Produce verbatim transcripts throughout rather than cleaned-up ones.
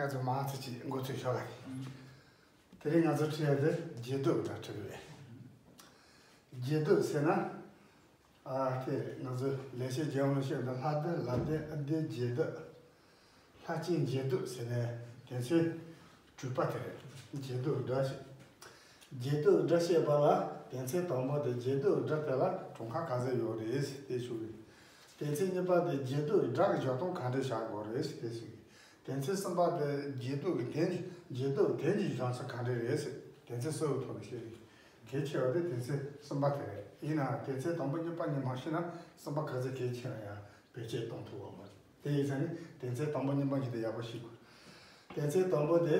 ཚོ་མང་ཙམ་ཅིག་འགོ་ཚུགས་ཤོག་ལ། དེ་རིང་ང་ཚོ་ཁྲིད་ཡ་དེ་རྒྱས་བསྡུས་སྒྲ་ཁྲིད་ཀྱི་རེད། རྒྱས་བསྡུས་ཟེར་ན། ཨ་དེ་ང་ཚོ་ལེགས་བཤད་ལྗོན་དབང་ལ་བཤད་ན་ལྷ་སྡེ་ལ་སྡེ་ཨ་སྡེ་རྒྱས་བསྡུས། ལྷ་ཆེན་རྒྱས་བསྡུས་ཟེར་ནས་དེ་ཚོའི་གྲུབ་པ་དེ་རེད། རྒྱས་བསྡུས་སྒྲ་ཞིག་རྒྱས་བསྡུས་སྒྲ་བཤད་པ་ལ་དོན་ཚན་དང་པོ་དེ་རྒྱས་བསྡུས་སྒྲ་དེ་ལ་གྲངས་ཀ་ག་ཚོད་ཡོད་རེད་དེ་ཞུ་གི། དོན་ཚན་གཉིས་པ་དེ་རྒྱས་བསྡུས་སྒྲ་གི་སྦྱོར་སྟངས་ག་འདྲ་བྱ་དགོས་རེད་དེ་ཞུ་གི། དོན་ཚན་གསུམ་པ་དེ་རྒྱས་བསྡུས་ཀྱི་དོན་རྒྱས་བསྡུས་དོན་གྱི་སྦྱོར་ཚུལ་ག་འདྲ་རེད་ཟེར། དོན་ཚན་གསུམ་གྱི་ཐོག་ནས་བཤད་གི། གལ་ཆེ་བ་དེ་དོན་ཚན་གསུམ་པ་དེ་རེད། ཡིན་ནའང་དོན་ཚན་དང་པོ་གཉིས་པ་གཉིས་མ་ཤེས་ན་གསུམ་པ་ག་ཚོད་གལ་ཆེ་ན་ཡང་བེད་སྤྱོད་གཏོང་ཐུབ་པ་མ་རེད། དེ་ཡིན་ཙང་ནི་དོན་ཚན་དང་པོ་གཉིས་པ་གཉིས་དེ་ཡག་པོ་ཤེས་དགོས། དོན་ཚན་དང་པོ་དེ་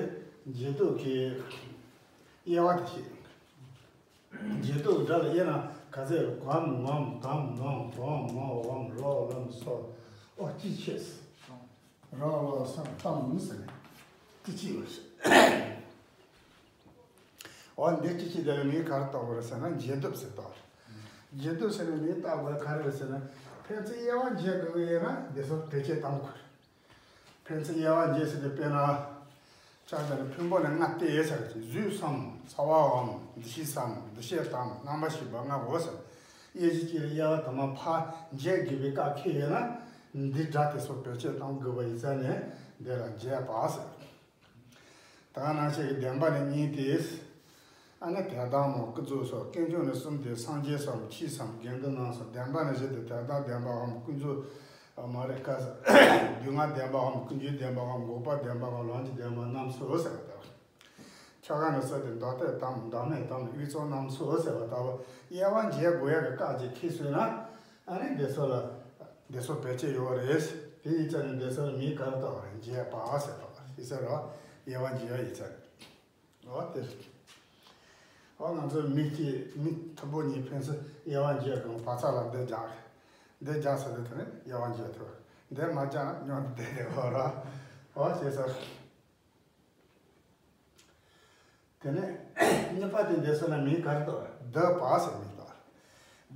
རྒྱས་བསྡུས་ཀྱི་དབྱེ་བ་དེ་ཤེས། རྒྱས་བསྡུས་སྒྲ་ལ་དབྱེ་ན་ག་ཚོད། གམ་ངམ་དམ་ངང་བམ་མ་བམ་རོ་ལམ་སོ། ཨོ་ཅི་ཆེས། རོ་ལོ་སོ་དམ་ཟེར་ནས་ཅི་ཆེས་ཡོད་ཟེར། འོ་འདི་ཅི་ཅི་དེ་ལ་མིང་ག་རེ་བཏགས་པ་རེད་ཟེར་ན་རྒྱས་བསྡུས་ཟེར་བཏགས་རེད། རྒྱས་བསྡུས་ཟེར་ནས་མིང་བཏགས་པ་ག་རེ་རེད་ཟེར་ན། ཕན་ཚུན་དབྱེ་བ་འབྱེད་དགོས་ཀྱི་ཡོད་ན་འདི་ཚོ་བེད་སྤྱོད་གཏང་དགོས་རེད། ཕན་ཚུན་དབྱེ་བ་འབྱེད་ཟེར་དུས་དཔེར་ན། ལྕགས་དེ་ལ་ཕུང་པོ་ནི་ལྔ་སྟེ་ཟེར་གྱི་གཟུགས་སམ་ཚོར་བའམ་འདུ་ཤེས་སམ་འདུ་བྱེད་དམ་རྣམ་པར་ཤེས་པ་ལྔ་པོ་ཟེར། དབྱེ་གཞི་གཅིག་ལ་དབྱེ་བ་དུ་མ་ཕར་འབྱེད་དགོས་པའི་སྐབས་ཁེལ་ཡོད་ན། འདི་སྒྲ་དེ་ཚོ་བེད་སྤྱོད་གཏང་དགོས་པ་ཡིན་ཙང་ནས་འདི་ལ་འབྱེད་པ་ཟེར། ད་ག་ནང་བཞིན་གྱི་བདེན་པ་ནི་གཉིས་ཏེ། ཨ་ནི་དོན་དམ་མོ་ཀུན་རྫོབ་སོགས་དཀོན་མཆོག་ནི་གསུམ་སྟེ་སངས་རྒྱས་སམ་ཆོས་སམ་དགེ་འདུན་རྣམས་སོ། བདེན་པ་ནི་བཞི་སྟེ་དོན་དམ་བདེན་པའམ་ཀུན་རྫོབ་མ་རེད་ཀ། སྡུག་བསྔལ་བདེན་པའམ་ཀུན་འབྱུང་བདེན་པའམ་འགོག་པ་བདེན་པའམ་ལམ་གྱི་བདེན་པ་རྣམས་སོ་ཟེར་བ་ལྟ་བུ། ཆོས་གང་ནི་སྲིད་དེ་མདོ་སྡེ་དམ་བདག་མེད་དམ་དབུས་གཙང་རྣམས་སོ་ཟེར་བ་ལྟ་བུ། དབྱེ་བ་འབྱེད་དགོས་ཡག་གི་སྐབས་ཅིག་ཁེལ་སོང་ན། ཨ་ནི་འདི་ཚོ་ལ་འདི་ཚོ་བེད་སྤྱོད་ཡོད་རེད། དེ་ཡིན་ཙང་ནི་འདི་ཚོ་ལ་མིང་ག་རེ་བཏགས་པ་རེད། འབྱེད་པ་ཟེར་བ་རེད། ཤེས་ས་རེད་བ། དབྱེ་བ་འབྱེད་ཡག་ཡིན་ཙང་། འོ་དེ་རེད། འོ་ང་ཚོ་མི་གཅིག་མི་མཐུན་པོ་གཉིས་ཕན་ཚུན་དབྱེ་བ་འབྱེད་དགོས་བ་ཚ་ལ་འདི་རྒྱག་འདི་རྒྱག་ཟེར་དུས་དེ་ནི་དབྱེ་བ་འབྱེད་ཐུབ། འདི་མ་རྒྱག་ན་སྙོམས་དུ་བསྡད་དེ་འོ་ར། འོ་ཞེས་ཟེར། དེ་ནས་གཉིས་པ་དེ་འདི་ཚོ་ལ་མིང་ག་རེ་བཏགས། བསྡུ་བ་ཟེར་མིང་བཏགས།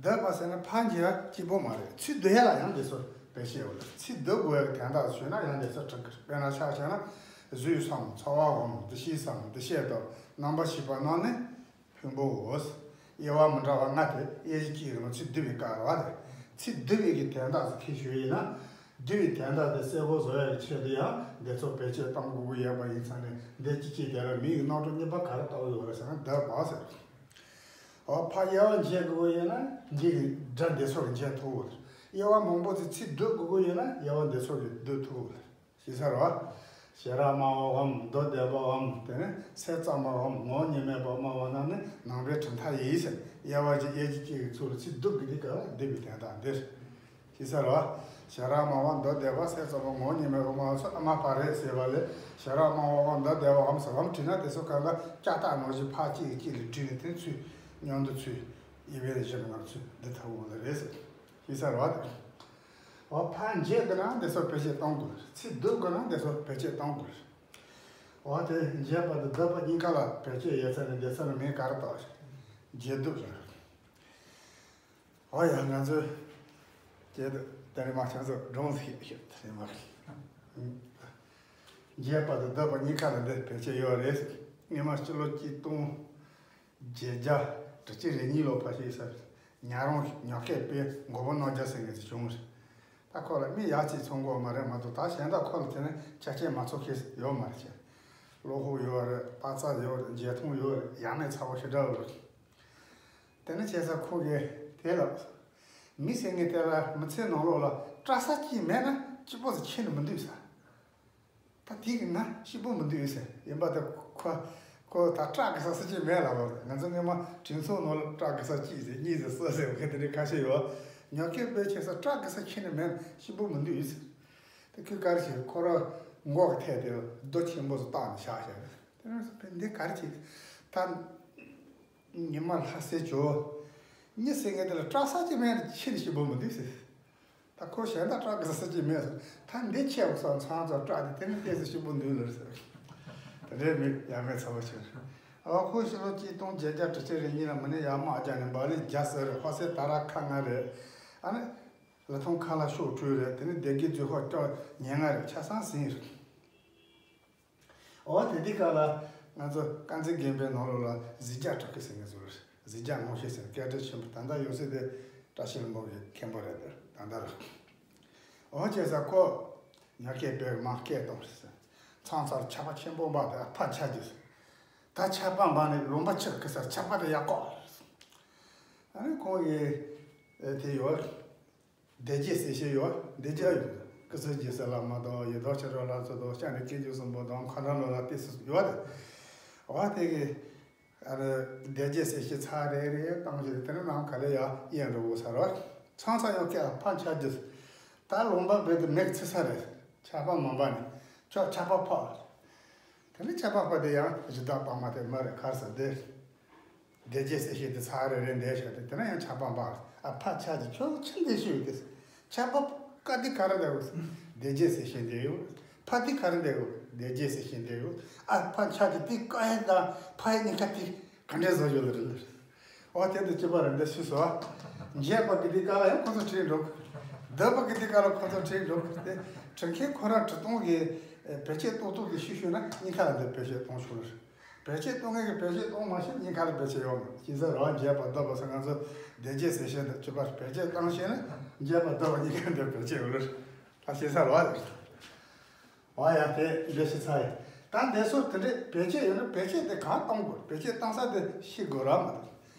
བསྡུ་བ་ཟེར་ན་ཕར་འབྱེད་གཅིག་པོ་མ་རེད། ཚུར་བསྡུ་ཡག་ལ་ཡང་འདི་ཚོ་བེད་སྤྱོད་ཡོད་རེད། ཚུར་བསྡུ་དགོས་ཡག་གི་དོན་དག་ཞུས་ན་ཡང་འདི་ཚོ་འགྲིག་གི་རེད། དཔེར་ན་ཆ་བཞག་ན་གཟུགས་སམ་ཚོར་བའམ་འདུ་ཤེས་སམ་འདུ་བྱེད་དང་རྣམ་པར་ཤེས་པ་རྣམས་ནི་ཕུང་པོའོ། དབྱེ་བ་མི་འདྲ་བ་ལྔ་སྟེ་དབྱེ་གཞི་གཅིག་རེད་མོ། ཚུར་བསྡུ་བའི་སྐབས་རེད་བ། དེ་ཚུར་བསྡུ་བའི་གི་དོན་དག་ཅིག་ཁས་ཞུ་ཡིན་ན། བསྡུ་བའི་དོན་དག་དེ་གསལ་པོ་བཟོ་ཡག་གི་ཆེད་དུ་ཡང་འདི་ཚོ་བེད་སྤྱོད་གཏང་དགོས་ཀྱི་ཡོད་པ་ཡིན་ཙང་ནས་འདི་ཅི་ཅི་དེ་ལ་མིང་གི་རྣམ་གྲངས་གཉིས་པ་ག་རེ་བཏགས་ཡོད་རེད་ཟེར་ན་བསྡུ་བ་ཟེར། འོ་ཕར་དབྱེ་བ་འབྱེད་དགོས་ཀྱི་ཡོད་ན་འདི་གི་སྒྲ་འདི་ཚོ་གི་འབྱེད་ཐུབ་ཀྱི་རེད། དབྱེ་བ་མང་པོ་ཅིག་ཚུར་བསྡུ་དགོས་ཀྱི་ཡོད་ན་དབྱེ་བ་འདི་ཚོ་གི་བསྡུ་ཐུབ་ཀྱི་རེད། ཞེས་ཟེར་བ། ཤེས་རབ་སྨྲ་བའམ་མདོ་སྡེ་པའམ་དེ་ནི་སེམས་ཙམ་པའམ་ངོ་བོ་ཉིད་མེད་པར་སྨྲ་བ་རྣམས་ནི་ནང་པའི་གྲུབ་མཐའ་ཡིན་ཟེར། དབྱེ་བ་གཅིག་དབྱེ་གཞི་གཅིག་གི་ཚུལ་ལ་ཚུར་བསྡུ་དགོས་དུས་སྐབས་ལ་བསྡུ་བའི་དོན་དག་འདིར། ཞེས་ཟེར་བ། ཤེས་རབ་སྨྲ་བ་མདོ་སྡེ་པ་སེམས་ཙམ་པ་ངོ་བོ་ཉིད་མེད་པར་སྨྲ་བ་སོགས་ཨ་མ་པ་རེད་ཟེར་བ་ལས་ཤེས་རབ་སྨྲ་བའམ་མདོ་སྡེ་པའམ་ཟེར་བའམ་བྲིས་ན་དེ་ཚོ་གང་ག་ལྕགས་ཐག་ནང་བཞིན་ཕར་གཅིག་གིས་གཅིག་ལ་བྲིས་ནས་དེ་ཚུར་མཉམ་དུ་ཚུར་དབྱེ་བའི་གཞི་ནང་ཚུར་འདི་ཐབས་འོག་ལ་རེད་ཟེར། ཞེས་ཟེར་བ་དང་། འོ་ཕར་འབྱེད་དགོས་ན་འདི་ཚོ་བེད་སྤྱོད་གཏོང་དགོས། ཚུར་བསྡུ་དགོས་ན་འདི་ཚོ་བེད་སྤྱོད་གཏོང་དགོས། འོ་དེ་འབྱེད་པ་དང་བསྡུ་བ་གཉིས་ཀ་ལ་བེད་སྤྱོད་ཡོད་ཚད་ནི་འདི་ཚོ་ལ་མིང་ག་རེ་བཏགས། རྒྱས་བསྡུས་ཟེར། འོ་ཡ་ང་ཚོས་རྒྱས་བསྡུས་དེ་རིང་མ་ཁྱེད་ཚོ་སྒྲུང་ཞིག་ཞུ་དེ་རིང་མ། འབྱེད་པ་དང་བསྡུ་བ་གཉིས་ཀ་ལ་འདི་བེད་སྤྱོད་ཡོད་རེད། སྔོན་མ་སྤྱི་ལོ་གཅིག་སྟོང་བརྒྱད་བརྒྱ་དྲུག་ཅུ་རེ་གཉིས་ལོ་ཕ་ཤིས་ས་ཉ་རོང་ཉོ་སྐད་དཔེ་མགོ་པོ་རྣོ་རྒྱ་ཟེར་མཁན་ཅིག་བྱུང་བ་རེད། ད་ཁོ་ལ་མི་ཡག་ཅིག་ཚོང་གོ་མ་རེད་མ་གཏོགས་ད་གཞན་དག་ཁོ་ལ་དེ་ནས་ཆ་རྐྱེན་མ་ཚོགས་མཁན་ཡོད་མ་རེད་ཅེས། བློ་ཁོག་ཡོད་རེད། པ་ཚ་ཡོད་རེད། བརྗེད་ཐོང་ཡོད་རེད། ཡ་མེད་ཚ་བོ་ཞེ་དྲག་ཡོད་རེད། དེ་ནས་བྱས་ཙང་ཁོ་གིས་དེ་ལ་མི་ཟེར་མཁན་དེ་ལ་མི་ཚེ་ནང་ལོགས་ལ་སྐྲག་ས་གཅིག་མེད་ན་སྐྱིད་པོ་ཟེར་ཁྱེར་ནས་མི་འདུག་ཟེར། ད་དེ་གི་ང་སྐྱིད་པོ་མི་འདུག་ཟེར། ཡིན་པ་དེ་ཁོ་ཁོ་ད་སྐྲག་གི་ས་ས་གཅིག་མེད་ལབ་པ་རེད། ང་ཚོ་སྔོན་མ་དྲིན་ཚོགས་ནང་ལ་སྐྲག་གི་ས་གཅིག་ཟེར་གཉིས་ཟེར་གསུམ་ཟེར་བ་དེ་འདྲའི་ཁ་ཤས་ཡོད། ཉོ་སྐད་དཔེ་ཆེ་ས་སྐྲག་གི་ས་ཁྱེར་ནས་མེད་ན་སྐྱིད་པོ་མི་འདུག་ཟེར། དེ་ཁོས་ག་རེ་བྱས། ཁོ་རང་མགོ་གི་ཐད་དེ་རྡོ་ཆེན་པོ་ཟིག་བཏགས་ནས་བཞག་བཞག་རེད། དེ་རིང་འདི་ག་རེ་བྱེད། ད་ཉི་མ་ལྷ་སའི་ཇོ་བོ་ཉི་ཟེར་མཁན་དེ་ལ་སྐྲག་ས་ཅིག་མེད་ན་ཕྱིར་ཞིག་འབུད་མི་འདུག་ཟེར། ད་ཁོ་གཞན་དག་སྐྲག་གི་ས་ཅིག་མེད་ཟེར། ད་འདི་ཆེ་བ་སོང་ཚང་ཚོ་སྐྲག་དེ་དེ་ནི་ཏོག་ཙམ་ཞིག་འབུད་འདུག་ལ་ཟེར། དེ་འདྲའི་མི་ཡ་མེད་ཚ་བོ་ཆེ། ཨ་ཁོ་ཕྱི་ལོ་གཅིག་སྟོང་བརྒྱད་བརྒྱ་དྲུག་ཅུ་རེ་གཉིས་ལ་མི་ནི་ཡར་དམག་རྒྱག་ནས་འབའ་ལི་རྒྱ་ཟེར་རེད། ཧོ་སེ་ད་ར་ཁ་ང་རེད། ཨ་ནི་ལི་ཐོང་ཁ་ལ་ཤོག་དྲུག་རེད། དེ་ནི་སྡེ་དགེ་རྫོང་ཧོ་སྐྱོ་ཉེ་ང་རེད། ཆ་ཚང་ཟིན་རེད། འོ་དེ་དུས་སྐབས་ལ་ང་ཚོ་དཀར་མཛེས་དགོན་པའི་ནང་ལོགས་ལ་གཟིག་རྒྱ་གྲགས་ཀྱི་ཟེར་མཁན་ཟུར་གཟིག་རྒྱ་ངོ་ཤེས་ཟེར་སྐད་གྲགས་ཆེན་པོ། ད་ལྟ་ཡོད་ཚད་དེ་བཀྲ་ཤིས་ལྷུན་པོ་གི་མཁན་པོ་རེད། ད་ལྟ་རེད། འོ་བྱས་ཙང་ཁོ་ཉག་སྐད་པས་མ་སྐད་གཏོང་རེད་ཟེར། ཚང་ཚར་ཆར་པ་ཆེན་པོ་འབབ་དེ་ཕར་ཆག་རྒྱུ་ཟེར། ད་ཆར་པ་འབབ་ནས་ལུང་པ་ཆག་གི་ཟེར། ཆར་པ་དེ་ཡར་བཀོག་རེད་ཟེར། ཨ་ནི་ཁོང་གིས་དེ་ཡོད། སྡེ་བརྒྱད་གསལ་བཤད་ཡོད། སྡེ་བརྒྱད་ཡོད། སྐུ་ཚེ་རྒྱལ་སྲས་བླ་མ་དང་། ཡེ་ཐང་ཆོས་གྲགས་ལྷ་མཚོ་དང་། སྐྱབས་གནས་སྐྱེས་རྒྱུད་གསུམ་པོ་དང་། མཁའ་འགྲོ་ལོ་ལ་བལྟས་སུ་ཡོད་དེ། འོ་དེ་གི་ཨ་ནི་སྡེ་བརྒྱད་གསལ་བཤད་ཚར་རེ་རེ་བཏང་བྱས་དེ་ནས་ནམ་མཁའ་ལ་ཡར་གཡས་འགྲོ་དགོས་ས་རེད། ཚང་ཚང་ཡང་སྐད་ཕར་ཆག་རྒྱུ། ད་ལུང་པ་རྦད་དེ་མེད་ཚུལ་ས་རེད། ཆར་པ་མ་འབབ་ནས་ཁྱོད་ཆར་པ་ཕོག་དེ་ནས་ཆར་པ་ཕོག་དེ་ཡང་གཞི་བདག་དཔག་མ་དེ་མ་རེད། ག་རེ་ཟེར་དེ། སྡེ་བརྒྱད་གསལ་བཤད་དེ་ཚར་རེ་རེ་འདས་བཞག་དེ། དེ་ན་ཡང་ཆར་པ་འབབ། ཨ་ཕར་ཆག་རྒྱུ། ཁྱོད་ཆི་འདི་ཤི་ཡོད་དེ། ཆར་པ་ཕོག་དེ་ག་རེ་འདྲ་ཡོད། སྡེ་བརྒྱད་གསལ་བཤད་འདི་ཡོད། ཕོག་དེ་ག་རེ་འདྲ་ཡོད། སྡེ་བརྒྱད་གསལ་བཤད་འདི་ཡོད། ཨ་ཕར་ཆག་རྒྱུ་དེ་བཀག་ཡས་དང་ཕོག་ཡས་གཉིས་ཀ་དེ་ག་འདྲ་བཟོ་ཡོད་ལ་རེད། འོ་དེ་འདི་སྤྱི་པ་རེད་འདི་ཤི་སོང་། འཇད་པ་གི་དེ་ག་ལ་ཡང་ཁོ་ཚོ་ཁྲིད་འགྲོ། སྡིག་པ་གི་དེ་ག་ལ་ཁོ་ཚོ་ཁྲིད་འགྲོ། དེ་ཁྲིད་མཁན་ཁོ་རང་ཁྲིད་སྟངས་ཀྱི་བེད་སྤྱོད་གཏོང་སྟངས་དེ་ཤི་ཤོས་ན་གཉིས་ཀ་ལ་འདི་བེད་སྤྱོད་གཏོང་ཆོག་ལ། བེད་སྤྱོད་གཏོང་མཁན་གྱིས་བེད་སྤྱོད་གཏོང་མ་ཤེས་ན་གཉིས་ཀ་ལ་བེད་སྤྱོད་ཡོད་མ་རེད། ཤེས་ས་རེད་བ། འཇད་པ་སྡིག་པ་ཟེར་ང་ཚོ་སྡེ་བརྒྱད་ཟེར་བཤད་འདི་སྤྱི་པ་བེད་སྤྱོད་བཏང་ཤེས་ན་འཇད་པ་སྡིག་པ་གཉིས་ཀ་འདི་བེད་སྤྱོད་ཡོད་ལ། ད་ཤེས་ས་རེད་བ། འོ་ཡ་དེ་འདི་ཤེས་ཚར་ཡིན། ད་འདི་ཚོ་དེ་འདྲའི་བེད་སྤྱོད་ཡོད་ན་བེད་སྤྱོད་དེ་གང་གཏོང་དགོས། བེད་སྤྱོད་བཏང་ས་དེ་ཤེས་དགོས་ར་མ་གཏོགས།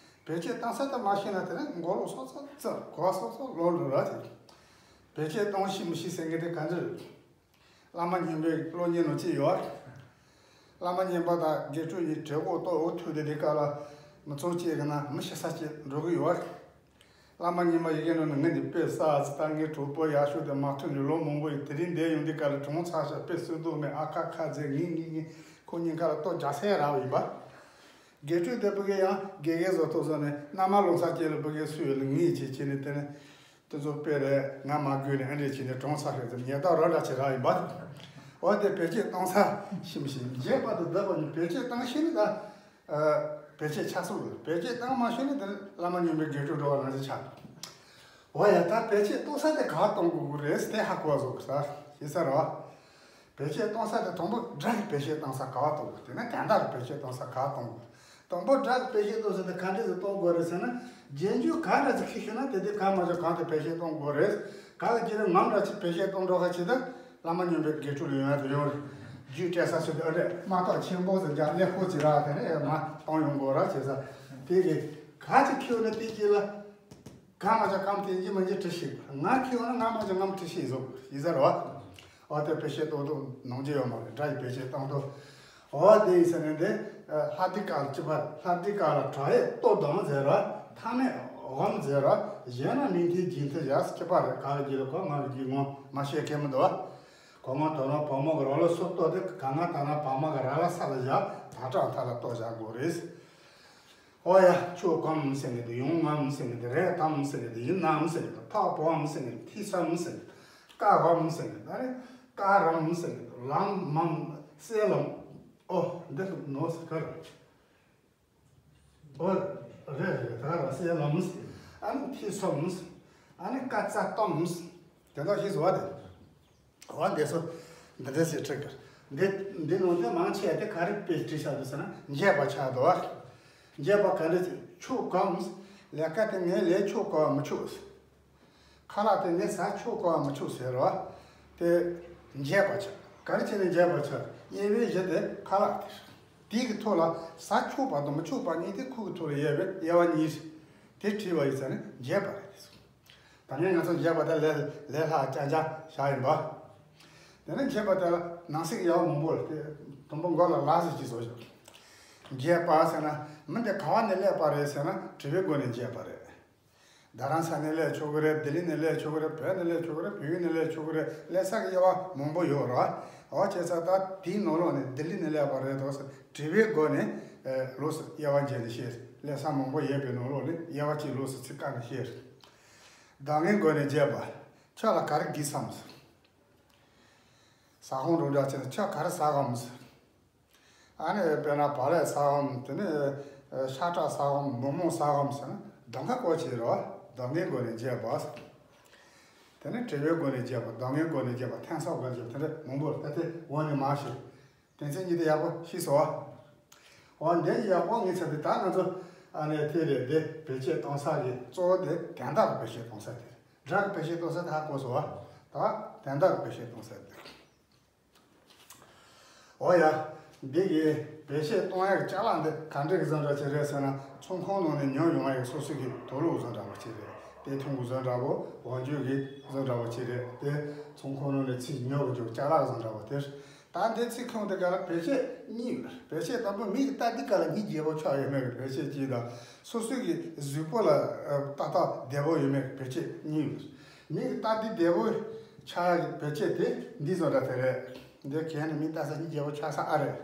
བེད་སྤྱོད་བཏང་ས་དེ་མ་ཤེས་ན་དེ་ནི་མགོ་ལོག་སོ་སོ་བཙིར། གོ་བ་སོ་སོ་ལོག་འགྲོ་ར་བྱེད། བེད་སྤྱོད་གཏོང་ཤེས་མི་ཤེས་ཟེར་མཁན་དེ་ག་འདྲ་རེད། བླ་མ་རྙིང་པའི་སློབ་གཉེར་ནང་ཅི་ཡོད། བླ་མ་རྙིང་པ་དང་དགེ་ཕྲུག་གཉིས་གྲོས་འགོ་གཏོགས་འོ་ཐུག་དེ་དེ་ག་ལ་མི་ཚང་གཅིག་གི་ནང་མི་ཤི་ས་གཅིག་འགྲོ་གི་ཡོད། བླ་མ་རྙིང་པ་ཡི་གེ་ནང་ནས་ངས་འདི་དཔེ་བསགས་ཚེ་ད་ངའི་གྲོགས་པོ་ཡག་ཤོས་དེ་མ་ཐུག་ནས་ལོ་མང་པོ་ཡི་དེ་རིང་འདིར་ཡོང་དུས་ག་ལ་གྲོངས་ཚར་ཤག་དཔེ་སྲིད་དོགས་མེད། ཨ་ཁ་ཁ་ཟེར། ངས་ངས་ངས་ཁོ་གཉིས་ཀ་ལ་ལྟོ་རྒྱག་སའི་རག་ཡིན་པ། དགེ་ཕྲུག་དེ་ཕ་གི་ཡང་དགེ་རྒན་བཟོ་ཐུབ་སོང་ནས་མནའ་མ་ལོ་ཚ་ཅན་ལ་ཕ་གི་སུ་ཡོད་ལ་ངས་བྱེད་བྱེད་ནས་དེ་ནས་དེ་ཚོ་དཔེ་རེད། ང་མ་དགོས་ནས་ཨ་འདྲས་བྱས་ནས་གྲོངས་ཚར་ཤག་ཟེར་ཉེས་རྡུང་ར་འདྲ་ཅིག་རག་ཡིན་པ། འོ་དེ་བེད་སྤྱོད་གཏོང་ས་ཤེས་མི་ཤེས། འཇད་པ་དང་སྡིག་པ་གཉིས་བེད་སྤྱོད་བཏང་ཤེས་ན་ད། ཨ། བེད་སྤྱོད་ཆགས་སོང་ལ། བེད་སྤྱོད་བཏང་མ་ཤེས་ན་དེ་བླ་མ་རྙིང་པའི་དགེ་ཕྲུག་འགྲོ་བ་ནང་བཞིན་ཆགས་འདུག་འོ་ཡ་ད་བེད་སྤྱོད་གཏོང་ས་དེ་ག་གཏོང་དགོས་ཀྱི་རེད་དེ་ཧ་གོ་བཟོ་གི་ས་ཤེས་ས་རེད་བ། བེད་སྤྱོད་གཏོང་ས་དེ་དང་པོ་དགྲ་ཡི་བེད་སྤྱོད་གཏོང་ས་ག་བ་གཏོང་དགོས། དེ་ནས་གང་ལྟར་བེད་སྤྱོད་གཏོང་ས་ག་གཏོང་དགོས། དང་པོ་དགྲ་ཡི་བེད་སྤྱོད་གཏོང་ས་དེ་ག་འདྲས་སུ་གཏོང་དགོས་རེད་ཟེར་ན། རྗེས་འཇུག་ག་འདྲ་ཟིག་ཤི་ཤོར་ན་དེ་དེ་ག་མ་ཆོག་གང་དུ་བེད་སྤྱོད་གཏོང་དགོས་རེད། ག་གི་རྗེས་ནས་ངམ་འདྲ་ཅིག་བེད་སྤྱོད་གཏོང་འགྲོ་ག་ཅིག་ད། བླ་མ་རྙིང་པའི་དགེ་ཕྲུག་ལ་ཡོང་ཡ་དེ་ཡོང་རེད། རྒྱུད་སྤྲད་ས་ཚོད་དེ་ཨ་འདྲས་མ་གཏོགས་ཆེན་པོ་ཟེར་རྒྱ་ཀླད་ཀོར་ཅིག་རག་དེ་ནས་མ་གཏོང་ཡོང་དགོས་ར་བྱེད་ས། དེ་གི་ག་ཅིག་ཁེལ་ན་དེ་གྱིས་ལ། གང་མ་ཅག་གམ་དེ་འཇི་མ་འཇི་བྲི་ཤེས། ང་ཁེལ་ན་ང་མ་ཅག་ངམ་བྲི་ཤེས་བཟོ་ཡིན་ས་རེད་བ། འོ་དེ་བེད་སྤྱོད་གཏོང་དུ་ནང་རྒྱུ་ཡོད་མ་རེད། དགྲ་ཡི་བེད་སྤྱོད་གཏོང་དུ། འོ་དེ་ཡིན་ས་ནས་དེ། ལྷ་སྡེ་ཀ་ལ་སྤྱི་པ་ལྷ་སྡེ་ཀ་ལ་བྲག་ཡས་ལྟོ་དང་ཟེར་བ། ཐ་མས་འོམ་ཟེར་བ། གཞན་ན་མིང་མཐའི་རྗེས་མཐུད་བཞག་སྤྱི་པ་རེད། ག་གི་རྗེས་ལ་གོ་ང་གི་རྗེས་ངོ་མ་བཤད་མཁན་མི་འདུག་བ། གོ་ང་དོ་ན་བག་མ་གི་རོ་ལ་སོ་ལྟོ་དེ་ག་ང་ད་ན་བག་མ་གི་ར་ལ་ས་ལ་བཞག་ད་དྲག་མཐའ་ལ་ལྟོ་བཞག་དགོས་རེད། ཨོ་ཡ། ཆོས་གོམས་ཟེར་གི་འདུག་ཡོང་ངམ་ཟེར་གི་འདུག་རེད་དམ་ཟེར་གི་འདུག་ཡིན་ནམ་ཟེར་གི་འདུག་ཐག་པོའམ་ཟེར་གི་འདུག་ཐི་སམ་ཟེར་གི་འདུག་ཀ་བམ་ཟེར་གི་འདུག་ཨ་རེ། ཀ་རམ་ཟེར་གི་འདུག་ལམ་མམ་སེ་ལམ། ཨོ་འདི་ནོ་ཟེར་གི་རེད། ཨོ་རེད་རེད། ད་ར་སེ་ལམ་ཟེར། ཨ་ནི་ཐི་སམ་ཟེར། ཨ་ནི་ཀ་ཙ་ཏམ་ཟེར། དེ་འདྲ་ཞིག་བཟོ་བ་དེ། འོ་འདི་ཚོ་འདི་འདྲ་ཞིག་ཁྲིད་དགོས། འདི་འདི་ནང་དེ་མང་ཆེ་དེ་ག་རེ་དཔེ་བྲིས་བཞག་འདུག་ཟེར་ན་འཇད་པ་ཆགས་འདུག་བ། འཇད་པ་ག་འདྲ་ཞིག་ཆོས་གོམས། ལས་ཀ་དེ་ངས་ལས་ཆོག་གོ་བ་མི་ཆོག་ཁ་ལག་དེ་ངས་ཟ་ཆོག་གོ་བ་མི་ཆོག་ཟེར་བ། དེ་འཇད་པ་ཆགས། ག་རེ་བྱས་ནས་འཇད་པ་ཆགས། དབྱེ་བའི་གཞི་དེ་ཁ་ལག་དེ་རེད། དེ་གི་ཐོག་ལ་ཟ་ཆོག་པ་དང་མི་ཆོག་པ་གཉིས་དེ་ཁུག་གི་ཐོག་ལ་དབྱེ་བའི་དབྱེ་བ་གཉིས་རེད། དེ་བྲིས་པ་ཡིན་ཟེར་ན་འཇད་པ་རེད། ད་ནི་ང་ཚོ་འཇད་པ་དང་ལས་ལས་སླ་ཅན་ཅན་བཞག་ཡིན་པ། དེ་ནས་འཇད་པ་དེ་ལ་ནང་གསེས་ཀྱི་དབྱེ་བ་མང་པོ་ལ་དེ་དང་པོ་མགོ་ལ་ལ་ཟེར་གྱི་བཟོ་ཞིག་འཇད་པ་ཟེར་ན་མི་འདི་ག་བ་ནས་སླེབས་པ་རེད་ཟེར་ན་དྲི་བའི་སྒོ་ནས་འཇད་པ་རེད། རྡ་རམ་ས་ནས་སླེབས་ཆོག་གི་རེད། ལྡི་ལི་ནས་སླེབས་ཆོག་གི་རེད། བོད་ནས་སླེབས་ཆོག་གི་རེད། བལ་ཡུལ་ནས་སླེབས་ཆོག་གི་རེད། སླེབས་ས་གི་དབྱེ་བ་མང་པོ་ཡོད་རེད། འོ་བྱས་ཙང་ད་དེའི་ནང་ལོགས་ནས་ལྡི་ལི་ནས་སླེབས་པ་རེད་དོ་ཟེར་དྲི་བའི་སྒོ་ནས་ལོགས་སུ་དབྱེ་བ་འབྱེད་ནས་བཤད། སླེབས་ས་མང་པོ་ཡོད་པའི་ནང་ལོགས་ནས་དབྱེ་བ་གཅིག་ལོགས་སུ་ཚིག་བཀག་ནས་བཤད། བདག་ངན་སྒོ་ནས་འཇད་པ། ཁྱོད་ལ་ག་རེ་བགོས་སམ་ཟེར། ཟ་ཁང་རུ་འདྲ་བྱས་ན་ཁྱོད་ག་རེ་ཟ་གམ་ཟེར། ཨ་ནི་དཔེར་ན་བག་ལེབ་ཟ་གམ། དེ་ནས་ཤ་ཁྲག་ཟ་གམ། མི་རྨོངས་ཟ་གམ་ཟེར་ན་གདམ་ཁ་བཀོལ་བྱས་རེད་བ། བདག་ངན་སྒོ་ནས་འཇད་པ་ཟེར། དེ་ནས་དྲི་བའི་སྒོ་ནས་འཇད་པ། བདག་ངན་སྒོ་ནས་འཇད་པ། འཐེན་ས་སྒོ་ནས་འཇད་པ། དེ་འདྲ་མང་པོ་རེད། ད་དེ་འོག་ནས་མར་བཤད། ཚན་གཉིས་དེ་ཡག་པོ་ཤེས་སོང་ཨ། འོ་འདི་ཡག་པོ་ངས་ཚར་དུས་ད་ང་ཚོ་ཨ་ནི་དེ་རེད། འདི་བེད་སྤྱོད་གཏོང་ས་གི་གཙོ་བོ་དེ་དོན་དག་གི་བེད་སྤྱོད་གཏོང་ས་དེ་རེད། སྒྲ་གི་བེད་སྤྱོད་གཏོང་ས་དེ་ཧ་གོ་སོང་ཨ། ད་དོན་དག་གི་བེད་སྤྱོད་གཏོང་ས་དེ་རེད། འོ་ཡ། འདི་གི་བེད་སྤྱོད་གཏོང་ཡག་ཅ་ལག་འདི་ག་འདྲ་གི་བཟོ་འདྲ་ཅིག་རེད་ཟེར་ན། ཚོང་ཁང་ནང་ནས་ཉོ་ཡོང་བ་ཡག་སོ་སོ་གི་དུག་ལོག་བཟོ་འདྲ་པོ་ཅིག་རེད། དེ་ཐུང་གི་བཟོ་འདྲ་པོ། འོག་འཇུག་གི་བཟོ་འདྲ་པོ་ཅིག་རེད། དེ་ཚོང་ཁང་ནང་ནས་ཚིག་ཉོ་གི་འཇུག་ཅ་ལག་བཟོ་འདྲ་པོ་དེ། ད་འདི་ཚིག་ཁུངས་དེ་ག་ལ་བེད་སྤྱོད་གཉིས་ཡོད། བེད་སྤྱོད་དང་པོ་མི་གི་ལྟ་དུས་ག་ལ་སྙིང་རྗེ་པོ་ཆགས་ཡོད་མེད་གི་བེད་སྤྱོད་གཅིག་དང་། སོ་སོ་གི་གཟུགས་པོ་ལ་ཨ་ཏག་ཏག་བདེ་པོ་ཡོད་མེད་གི་བེད་སྤྱོད་གཉིས་ཡོད། མི་གི་ལྟ་དུས་བདེ་པོ་ཆགས་ཡག་གི་བེད་སྤྱོད་དེ་འདི་བཟོ་འདྲ་དེ་རེད། འདི་གན་ནི་མི་ལྟ་ས་སྙིང་རྗེ་པོ་ཆགས་ས་ཨ་རེད།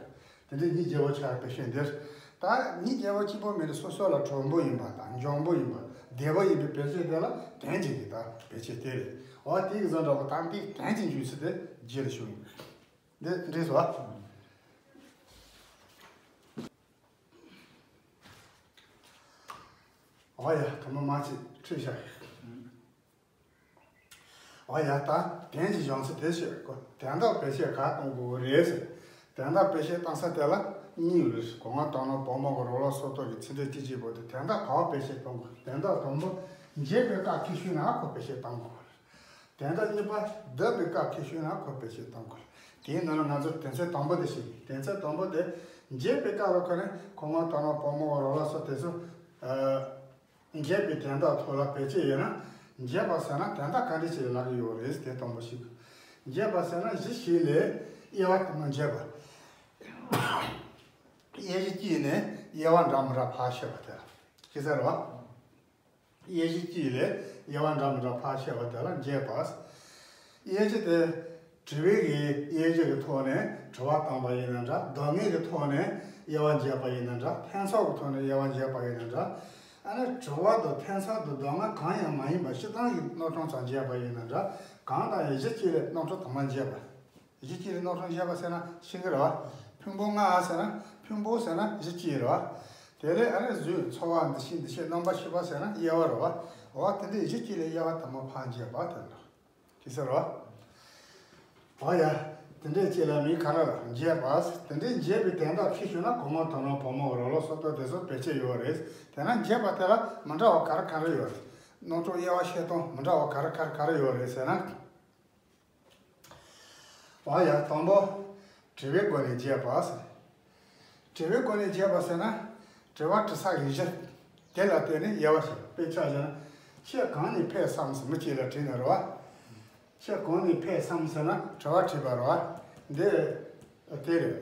དེ་འདྲའི་སྙིང་རྗེ་པོ་ཆགས་པའི་ཤེས་འདིར། ད་སྙིང་རྗེ་པོ་གཅིག་པོ་མིན་ཏེ་སོ་སོ་ལ་དྲོན་པོ་ཡིན་པ་དང་འཇམ་པོ་ཡིན་པ་བདེ་པོ་ཡིན་པའི་བེད་སྤྱོད་དེ་ལ་དོན་གཅིག་གི་ད་བེད་སྤྱོད་དེ་རེད། འོ་དེ་གི་བཟོ་འདྲ་པོ་དང་དེ་དོན་གཅིག་འཇུག་ཚུལ་དེ་རྗེས་ལ་ཞུ་ཡིན། འདི་འགྲིག་སོང་ཨ། འོ་ཡ་དུ་མ་མ་ཅིག་ཁྲིད་བཞག་འོ་ཡ་ད་དོན་གྱི་བྱང་ཚུལ་དེ་ཤེས་དགོས། དོན་དག་བེད་སྤྱོད་ག་གཏོང་དགོས་རེད་ཟེར། དོན་དག་བེད་སྤྱོད་གཏོང་ས་དེ་ལ་གཉིས་ཡོད་རེད། གོ་ང་དང་ནོ་བོ་མོ་གི་རོ་ལོ་སོ་ཏོ་གི་ཚིག་འབྲུ་གཅིག་གཅིག་པོ་དེ་དོན་དག་ག་བ་བེད་སྤྱོད་གཏོང་དགོས། དོན་དག་དང་པོ་འབྱེད་པའི་སྐབས་ཁྱེར་ཤོས་ན་ཁོ་བེད་སྤྱོད་གཏོང་དགོས་རེད། དོན་དག་གཉིས་པ་བསྡུ་བའི་སྐབས་ཁྱེར་ཤོས་ན་ཁོ་བེད་སྤྱོད་གཏོང་དགོས་རེད། དེའི་ནང་ལ་ང་ཚོ་དོན་ཚན་དང་པོ་དེ་ཤེས། དོན་ཚན་དང་པོ་དེ་འབྱེད་པའི་སྐབས་ལ་ཁོ་ནི་གོ་ང་དང་ནོ་བོ་མོ་གི་རོ་ལོ་སོ་དེ་ཚོ་ཨ། འབྱེད་པའི་དོན་དག་ཐོག་ལ་བེད་སྤྱོད་ཡོད་ན། འབྱེད་པ་ཟེར་ན་དོན་དག་ག་འདྲ་ཞིག་ལབ་ཀྱི་ཡོད་རེད་དེ་དང་པོ་ཞིག་འབྱེད་པ་ཟེར་ན་གཞི་ཞིག་ལས་དབྱེ་བ་དུ་མ་འབྱེད་པ། དབྱེ་གཞི་གཅིག་ནས་དབྱེ་བ་འདྲ་མི་འདྲ་ཕར་ཕྱེ་བ་དེ་ལ་ཅི་ཟེར་བ། དབྱེ་གཞི་གཅིག་ལས་དབྱེ་བ་འདྲ་མི་འདྲ་ཕར་ཕྱེ་བ་དེ་ལ་འབྱེད་པ། དབྱེ་གཞི་དེ། དྲི་བའི་གི་དབྱེ་གཞི་གི་ཐོག་ནས་དྲི་བ་བཏང་པ་ཡིན་ན་འདྲ། བསྡོམས་ངེས་ཀྱི་ཐོག་ནས་དབྱེ་བ་འབྱེད་པ་ཡིན་ན་འདྲ། ཕན་ཚུན་གྱི་ཐོག་ནས་དབྱེ་བ་འབྱེད་པ་ཡིན་ན་འདྲ། ཨ་ནི་དྲི་བ་དང་ཕན་ཚུན་དང་བསྡོམས་ན་གང་ཡང་མ་ཡིན་པ་སྤྱིར་བཏང་གི་རྣམ་གྲངས་ཙམ་འབྱེད་པ་ཡིན་ན་འདྲ། གང་དང་ཡང་གཞི་གཅིག་ལས་རྣམ་གྲངས་དུ་མ་འབྱེད་པ། གཞི་གཅིག་ལས་རྣམ་གྲངས་འབྱེད་པ་ཟེར་ན་ཤེས་ཀྱི་རེད་བ། ཕུང་པོ་ལྔ་ཟེར་ན་ཕུང་པོ་ཟེར་ན་གཞི་གཅིག་རེད་བ། དེ་ལས་ཨ་ནི་གཟུགས་ཚོར་བ་འདུ་ཤེས་འདུ་བྱེད་རྣམ་པ་ཤེས་པ་ཟེར་ན་དབྱེ་བ་རེད་བ། འོ་དེ་འདྲའི་གཞི་གཅིག་ལས་དབྱེ་བ་དུ་མ་ཕར་འབྱེད་པ་དེ་འདྲ། ཅི་ཟེར་བ། འོ་ཡ། དེ་འདྲའི་ཅིག་ལ་མིང་ག་རེ་ལབ། འབྱེད་པ། དེ་འདྲའི་འབྱེད་པའི་དོན་དག་ཁྱེར་ཤོས་ན་གོ་ང་དང་ནོ་བོ་མོ་རོ་ལོ་སོ་ཏོ་དེ་ཚོ་བེད་སྤྱོད་ཡོད་རེད། དེས་ན་འབྱེད་པ་དེ་ལ་མི་འདྲ་བ་ག་རེ་ག་རེ་ཡོད་རེད། རྣམ་གྲངས་དབྱེ་བ་ཕྱེ་སྟངས་མི་འདྲ་བ་ག་རེ་ག་རེ་ག་རེ་ཡོད་རེད་ཟེར་ན། འོ་ཡ་དང་པོ། དྲི་བའི་སྒོ་ནས་འབྱེད་པ་ཟེར། དྲི་བའི་སྒོ་ནས་འབྱེད་པ་ཟེར་ན། དྲི་བ་དྲི་ས་གི་གཞི། དེ་ལ་བརྟེན་ནས་དབྱེ་བ་ཕྱེ། དཔེ་ཆ་བཞག་ན། ཁྱེད་གང་ནས་ཕེབས་སམ་ཟེར་མི་གཅིག་ལ་དྲིས་ན་རེད་བ། ཁྱེད་གང་ནས་ཕེབས་སམ་ཟེར་ན་དྲི་བ་དྲིས་པ་རེད་བ། འདི། དེ་རེད།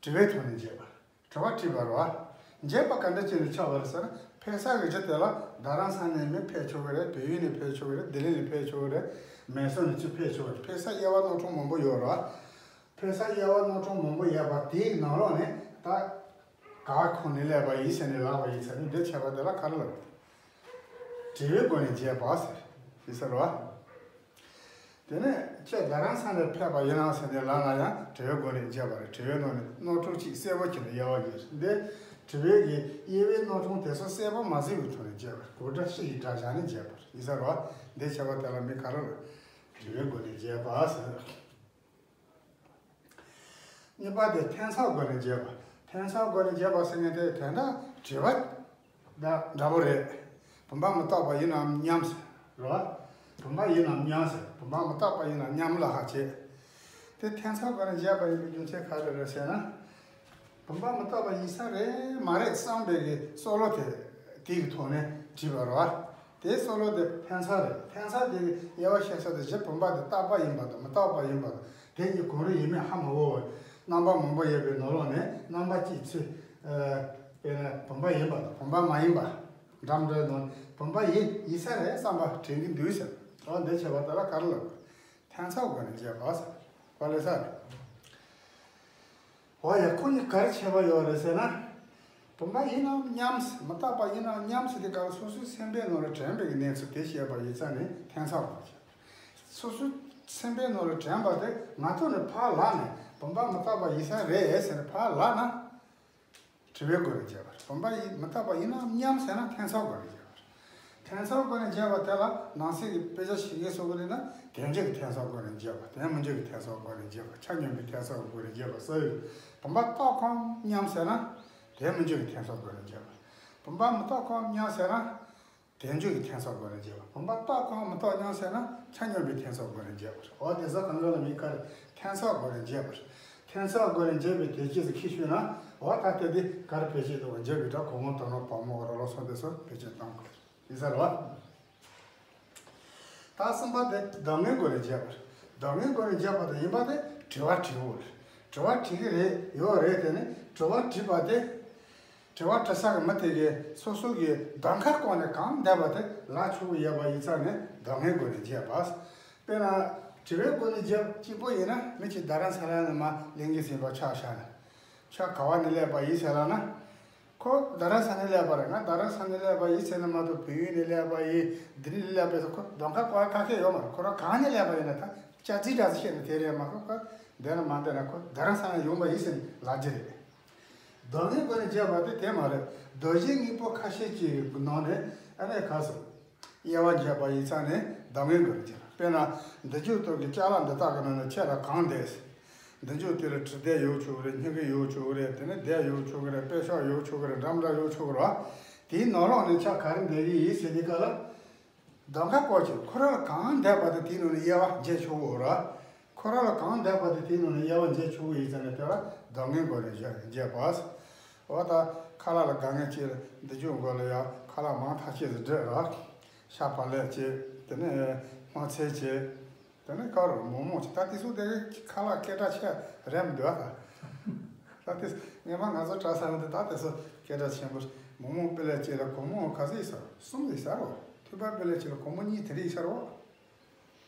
དྲི་བའི་ཐོག་ནས་འབྱེད་པ། དྲི་བ་དྲིས་པ་རེད་བ། འབྱེད་པ་ག་འདྲ་ཅིག་ལ་ཆགས་པ་རེད་ཟེར་ན། ཕེབས་ས་གི་གཞི་དེ་ལ་རྡ་རམ་ས་ལ་ནས་མི་ཕེབས་ཆོག་གི་རེད། བལ་ཡུལ་ནས་ཕེབས་ཆོག་གི་རེད། ལྡི་ལི་ནས་ཕེབས་ཆོག་གི་རེད། མེ་སོར་ནས་ཅིག་ཕེབས་ཆོག་གི་རེད། ཕེབས་ས་དབྱེ་བ་རྣམ་གྲངས་མང་པོ་ཡོད་རེད་བ། ཕེབས་ས་དབྱེ་བ་རྣམ་གྲངས་མང་པོ་ཡོད་པ་དེའི་ནང་ལོགས་ནས་ད། ག་ཁོངས་ནས་སླེབས་པ་ཡིན་ཟེར་ནས་ལབ་པ་ཡིན་ཟེར་ན་འདི་བྱས་པ་དེ་ལ་ག་རེ་ལབ། དྲི་བའི་སྒོ་ནས་འབྱེད་པ་ཟེར། ཡིན་ཟེར་བ། དེ་ནས་ཁྱེད་རྡ་རམ་ས་ལ་ནས་ཕེབས་པ་ཡིན་ནམ་ཟེར་ནས་ལབ་ན་ཡང་དྲི་བའི་སྒོ་ནས་འབྱེད་པ་རེད། དྲི་བའི་ནང་ནས་རྣམ་གྲངས་གཅིག་གསལ་པོ་བྱས་ནས་དབྱེ་བ་འབྱེད། འདི་དྲི་བའི་གི་དབྱེ་བའི་རྣམ་གྲངས་དེ་ཚོ་གསལ་པོ་མ་གཟིགས་པའི་ཐོག་ནས་འབྱེད་པ་རེད། གོ་སྒྲ་ཕྱི་ཡི་སྒྲ་བཞག་ནས་འབྱེད་པ་རེད། ཡིན་ཟེར་བ། འདི་བྱས་པ་དེ་ལ་མིང་ག་རེ་ལབ། དྲི་བའི་སྒོ་ནས་འབྱེད་པ་ཟེར། གཉིས་པ་དེ་ཕན་ཚུན་སྒོ་ནས་འབྱེད་པ། ཕན་ཚུན་སྒོ་ནས་འབྱེད་པ་ཟེར་མཁན་དེ་དོན་དག་དྲི་བ་དང་འདྲ་པོ་རེད། བུམ་པ་མི་རྟག་པ་ཡིན་ནམ་སྙམ་ཟེར། རེད་བ། བུམ་པ་ཡིན་ནམ་སྙམ་ཟེར། བུམ་པ་མི་རྟག་པ་ཡིན་ནམ་སྙམ་ལ་ཧ་བྱེད། དེ་ཕན་ཚུན་སྒོ་ནས་འབྱེད་པ་ཡིན་པའི་རྒྱུ་མཚན་ག་རེ་རེད་ཟེར་ན། བུམ་པ་མི་རྟག་པ་ཡིན་ས་རེད་མ་རེད་བསམ་པའི་གི་བསམ་བློ་དེ་དེ་གི་ཐོག་ནས་དྲིས་པ་རེད་བ། དེའི་བསམ་བློ་དེ་ཕན་ཚུན་རེད། ཕན་ཚུན་དེ་གི་དབྱེ་བ་ཕྱེ་ས་དེ་གཞི་བུམ་པ་དེ་རྟག་པ་ཡིན་པ་དང་མི་རྟག་པ་ཡིན་པ་དང་དེ་གཉིས་གང་རུང་ཡིན་མིན་ཧ་མ་གོ་བར། རྣམ་པ་མང་པོ་ཡོད་པའི་ནང་ལོགས་ནས་རྣམ་པ་གཅིག་ཚུད། ཨ། དཔེར་ན་བུམ་པ་ཡིན་པ་དང་བུམ་པ་མ་ཡིན་པ་འདྲ་མི་འདྲའི་ནང་བུམ་པ་ཡིན་ཡིན་ས་རེད་བསམ་པ་དྲན་གྱི་འདུག་ཟེར། འོ་འདི་བྱས་པ་དེ་ལ་ག་རེ་ལབ། ཕན་ཚུན་སྒོ་ནས་འབྱེད་པ་ཟེར། དཔེ་ལེགས་ས་རེད། འོ་ཡ། ཁོ་གཉིས་ག་རེ་ཁྱད་པར་ཡོད་རེད་ཟེར་ན། བུམ་པ་ཡིན་ནམ་སྙམ་ཟེར། མི་རྟག་པ་ཡིན་ནམ་སྙམ་ཟེར་དེ་ག་རེ། སོ་སོའི་སེམས་པའི་ནང་ལ་དྲན་པའི་གནས་ཚུལ་དེ་བཤད་པ་ཡིན་ཙང་ནི་ཕན་ཚུན་སྒོ་ནས་འབྱེད། སོ་སོའི་སེམས་པའི་ནང་ལ་དྲན་པ་དེ་ངག་ཐོག་ནས་ཕར་ལབ་ནས་བུམ་པ་མི་རྟག་པ་ཡིན་ས་རེད་ཟེར་ནས་ཕར་ལབ་ན། དྲི་བའི་སྒོ་ནས་འབྱེད་པ་རེད། བུམ་པ་ཡིན་མི་རྟག་པ་ཡིན་ནམ་སྙམ་ཟེར་ན་ཕན་ཚུན་སྒོ་ནས་འབྱེད་པ་རེད། ཐེ་ཚོམ་སྒོ་ནས་འབྱེད་པ་དེ་ལ་ནང་གསེས་ཀྱི་དཔེ་ཆ་ཞིག་གིས་གསུངས་པ་ཡིན་ན། དོན་སྤྱི་གི་ཐེ་ཚོམ་སྒོ་ནས་འབྱེད་པ། དོན་མི་སྤྱི་གི་ཐེ་ཚོམ་སྒོ་ནས་འབྱེད་པ། ཆ་མཉམ་པའི་ཐེ་ཚོམ་སྒོ་ནས་འབྱེད་པ་སོགས་ཡོད། བུམ་པ་རྟོགས་གོང་མཉམ་ཟེར་ན། དོན་མི་སྤྱི་གི་ཐེ་ཚོམ་སྒོ་ནས་འབྱེད་པ། བུམ་པ་མི་རྟོགས་གོང་མཉམ་ཟེར་ན། དོན་སྤྱི་གི་ཐེ་ཚོམ་སྒོ་ནས་འབྱེད་པ། བུམ་པ་རྟོགས་གོང་མི་རྟོགས་མཉམ་ཟེར་ན། ཆ་མཉམ་པའི་ཐེ་ཚོམ་སྒོ་ནས་འབྱེད་པ། འོ་དེ་ཚོ་གང་ག་ལ་མི་དགར་ཐེ་ཚོམ་སྒོ་ནས་འབྱེད་པ། ཐེ་ཚོམ་སྒོ་ནས་འབྱེད་པའི་དོན་སྤྱི་ཟེར་ཁྱད་ཆོས་ན། འོ་ད་དེ་དེ་གར་བེད་སྤྱད་འདུག་འབྱེད་པའི་སྒྲ་གོང་མ་དོ་ནོ་བ་མོ་རོ་ལོ་སོགས་དེ་ཚོ་བེད་སྤྱད་གཏོང་དགོས། ཡིན་ས་རེད་བ། ད་གསུམ་པ་དེ་བདག་མེད་སྒོ་ནས་འབྱེད་པ་རེད། བདག་མེད་སྒོ་ནས་འབྱེད་པ་དེ་ཡིན་པ་དེ་དྲི་བ་དྲིས་པ་རེད། དྲི་བ་དྲིས་ཀྱི་རེད། ཡོད་རེད། དེ་ནི་དྲི་བ་དྲིས་པ་དེ། དྲི་བ་དྲི་ས་གི་མི་དེ་གིས་སོ་སོ་གི་གདམ་ཁ་བཀོད་ནས་གང་བསྡད་པ་དེ་ལབ་ཆོག་གི་ཡོད་པ་ཡིན་ཙང་ནས་བདག་མེད་སྒོ་ནས་འབྱེད་པ། དཔེར་ན་དྲི་བའི་སྒོ་ནས་འབྱེད་གཅིག་པོ་ཡིན་ན། མི་གཅིག་རྡ་རམ་ས་ལ་ནས་མར་གླིང་གེ་སེམས་དཔའ་ཆ་བཞག་ནས། ཁྱོད་ག་བ་ནས་སླེབས་པ་ཡིན་ཟེར་ལབ་ན། ཁོ་རྡ་རམ་ས་ནས་སླེབས་པ་རེད། ང་རྡ་རམ་ས་ནས་སླེབས་པ་ཡིན་ཟེར་ན་མ་གཏོགས། བལ་ཡུལ་ནས་སླེབས་པ་ཡིན། ལྡི་ལི་ནས་སླེབས་པ་ཡིན་ཟེར་ཁོ་གདམ་ཁ་བཀོད་ཁག་ཡོད་མ་རེད། ཁོ་རང་གང་ནས་སླེབས་པ་ཡིན་ན་ད་སྐྱག་རྫུན་འདྲ་ཟེར་བཤད་ན་དེ་རེད་མ་གཏོགས། ཁོ་བསྡད་ན་མ་བསྡད་ན་ཁོ་རྡ་རམ་ས་ནས་ཡོང་པ་ཡིན་ཟེར་ནས་ལབ་རྒྱུ་རེད། བདག་མེད་སྒོ་ནས་འབྱེད་པ་དེ་དེ་མ་རེད། ལྡོག་ཕྱོགས་དངོས་པོ་ཁ་ཤས་ཀྱི་ནང་ནས་ཨ་ནི་ག་རེ་ཟེར། དབྱེ་བ་འབྱེད་པ་ཡིན་ཙང་ནས་བདག་མེད་སྒོ་ནས་འབྱེད་པ། དཔེར་ན་འདི་རྒྱུ་སྟོབས་ཀྱིས་ཅ་ལག་འདི་དག་གི་ནང་ནས་ཁྱེད་ལ་གང་བསྡད། འདི་རྒྱུ་དེ་ལ་གྲི་དེ་ཡོད་ཆོག་གི་རེད། སྨྱུ་གུ་ཡོད་ཆོག་གི་རེད། དེ་ནས་དེ་ཡོད་ཆོག་གི་རེད། པད་ཤག་ཡོད་ཆོག་གི་རེད། འགྲམ་འདྲ་ཡོད་ཆོག་གི་རེད་བ། དེའི་ནང་ལོགས་ནས་ཁྱེད་ག་རེ་བསྡད་ཀྱི་ཡིན་ཟེར་དུས་སྐབས་ལ། གདམ་ཁ་བཀོད་ཅིག་ཁོ་རང་ལ་གང་བསྡད་པ་དེ་དེའི་ནང་ནས་དབྱེ་བ་འབྱེད་ཆོག་གི་རེད། ཁོ་རང་ལ་གང་བསྡད་པ་དེ་དེའི་ནང་ནས་དབྱེ་བ་འབྱེད་ཆོག་གི་ཡིན་ཙང་ནས་དེ་ལ་བདག་མེད་སྒོ་ནས་འབྱེད་པ། འོ་ད་ཁ་ལག་ལ་དགའ་མཁན་ཅིག་ལ་འདི་རྒྱུ་མགོ་ལ་ཡ་ཁ་ལག་མང་ཐག་ཆོད་ཅིག་སྒྲིག་རོགས། ཤ་བག་ལེབ་བྱས། དེ་ནས་སྨོན་ཚིག་བྱས། དེ་ནས་ཁ་རུ་མོག་མོག་བྱས། ད་དེ་ཚོ་དེ་ཁ་ལག་སྐད་གྲགས་ཆེ་རེད་མི་འདུག་ཨ། ད་དེ་སྔོན་མ་ང་ཚོ་གྲྭ་ས་ནང་དུ་ད་དེ་ཚོ་སྐད་གྲགས་ཆེན་པོ། མོག་མོག་དཔེ་ལ་བྱས་ལ་གོང་མོ་ག་ཚོད་ཡིན་ས་རེད། གསུམ་ཡིན་ས་རེད། ཐུག་པ་དཔེ་ལ་བྱས་ལ་གོང་མོ་གཉིས་དེ་འདྲ་ཡིན་ས་རེད།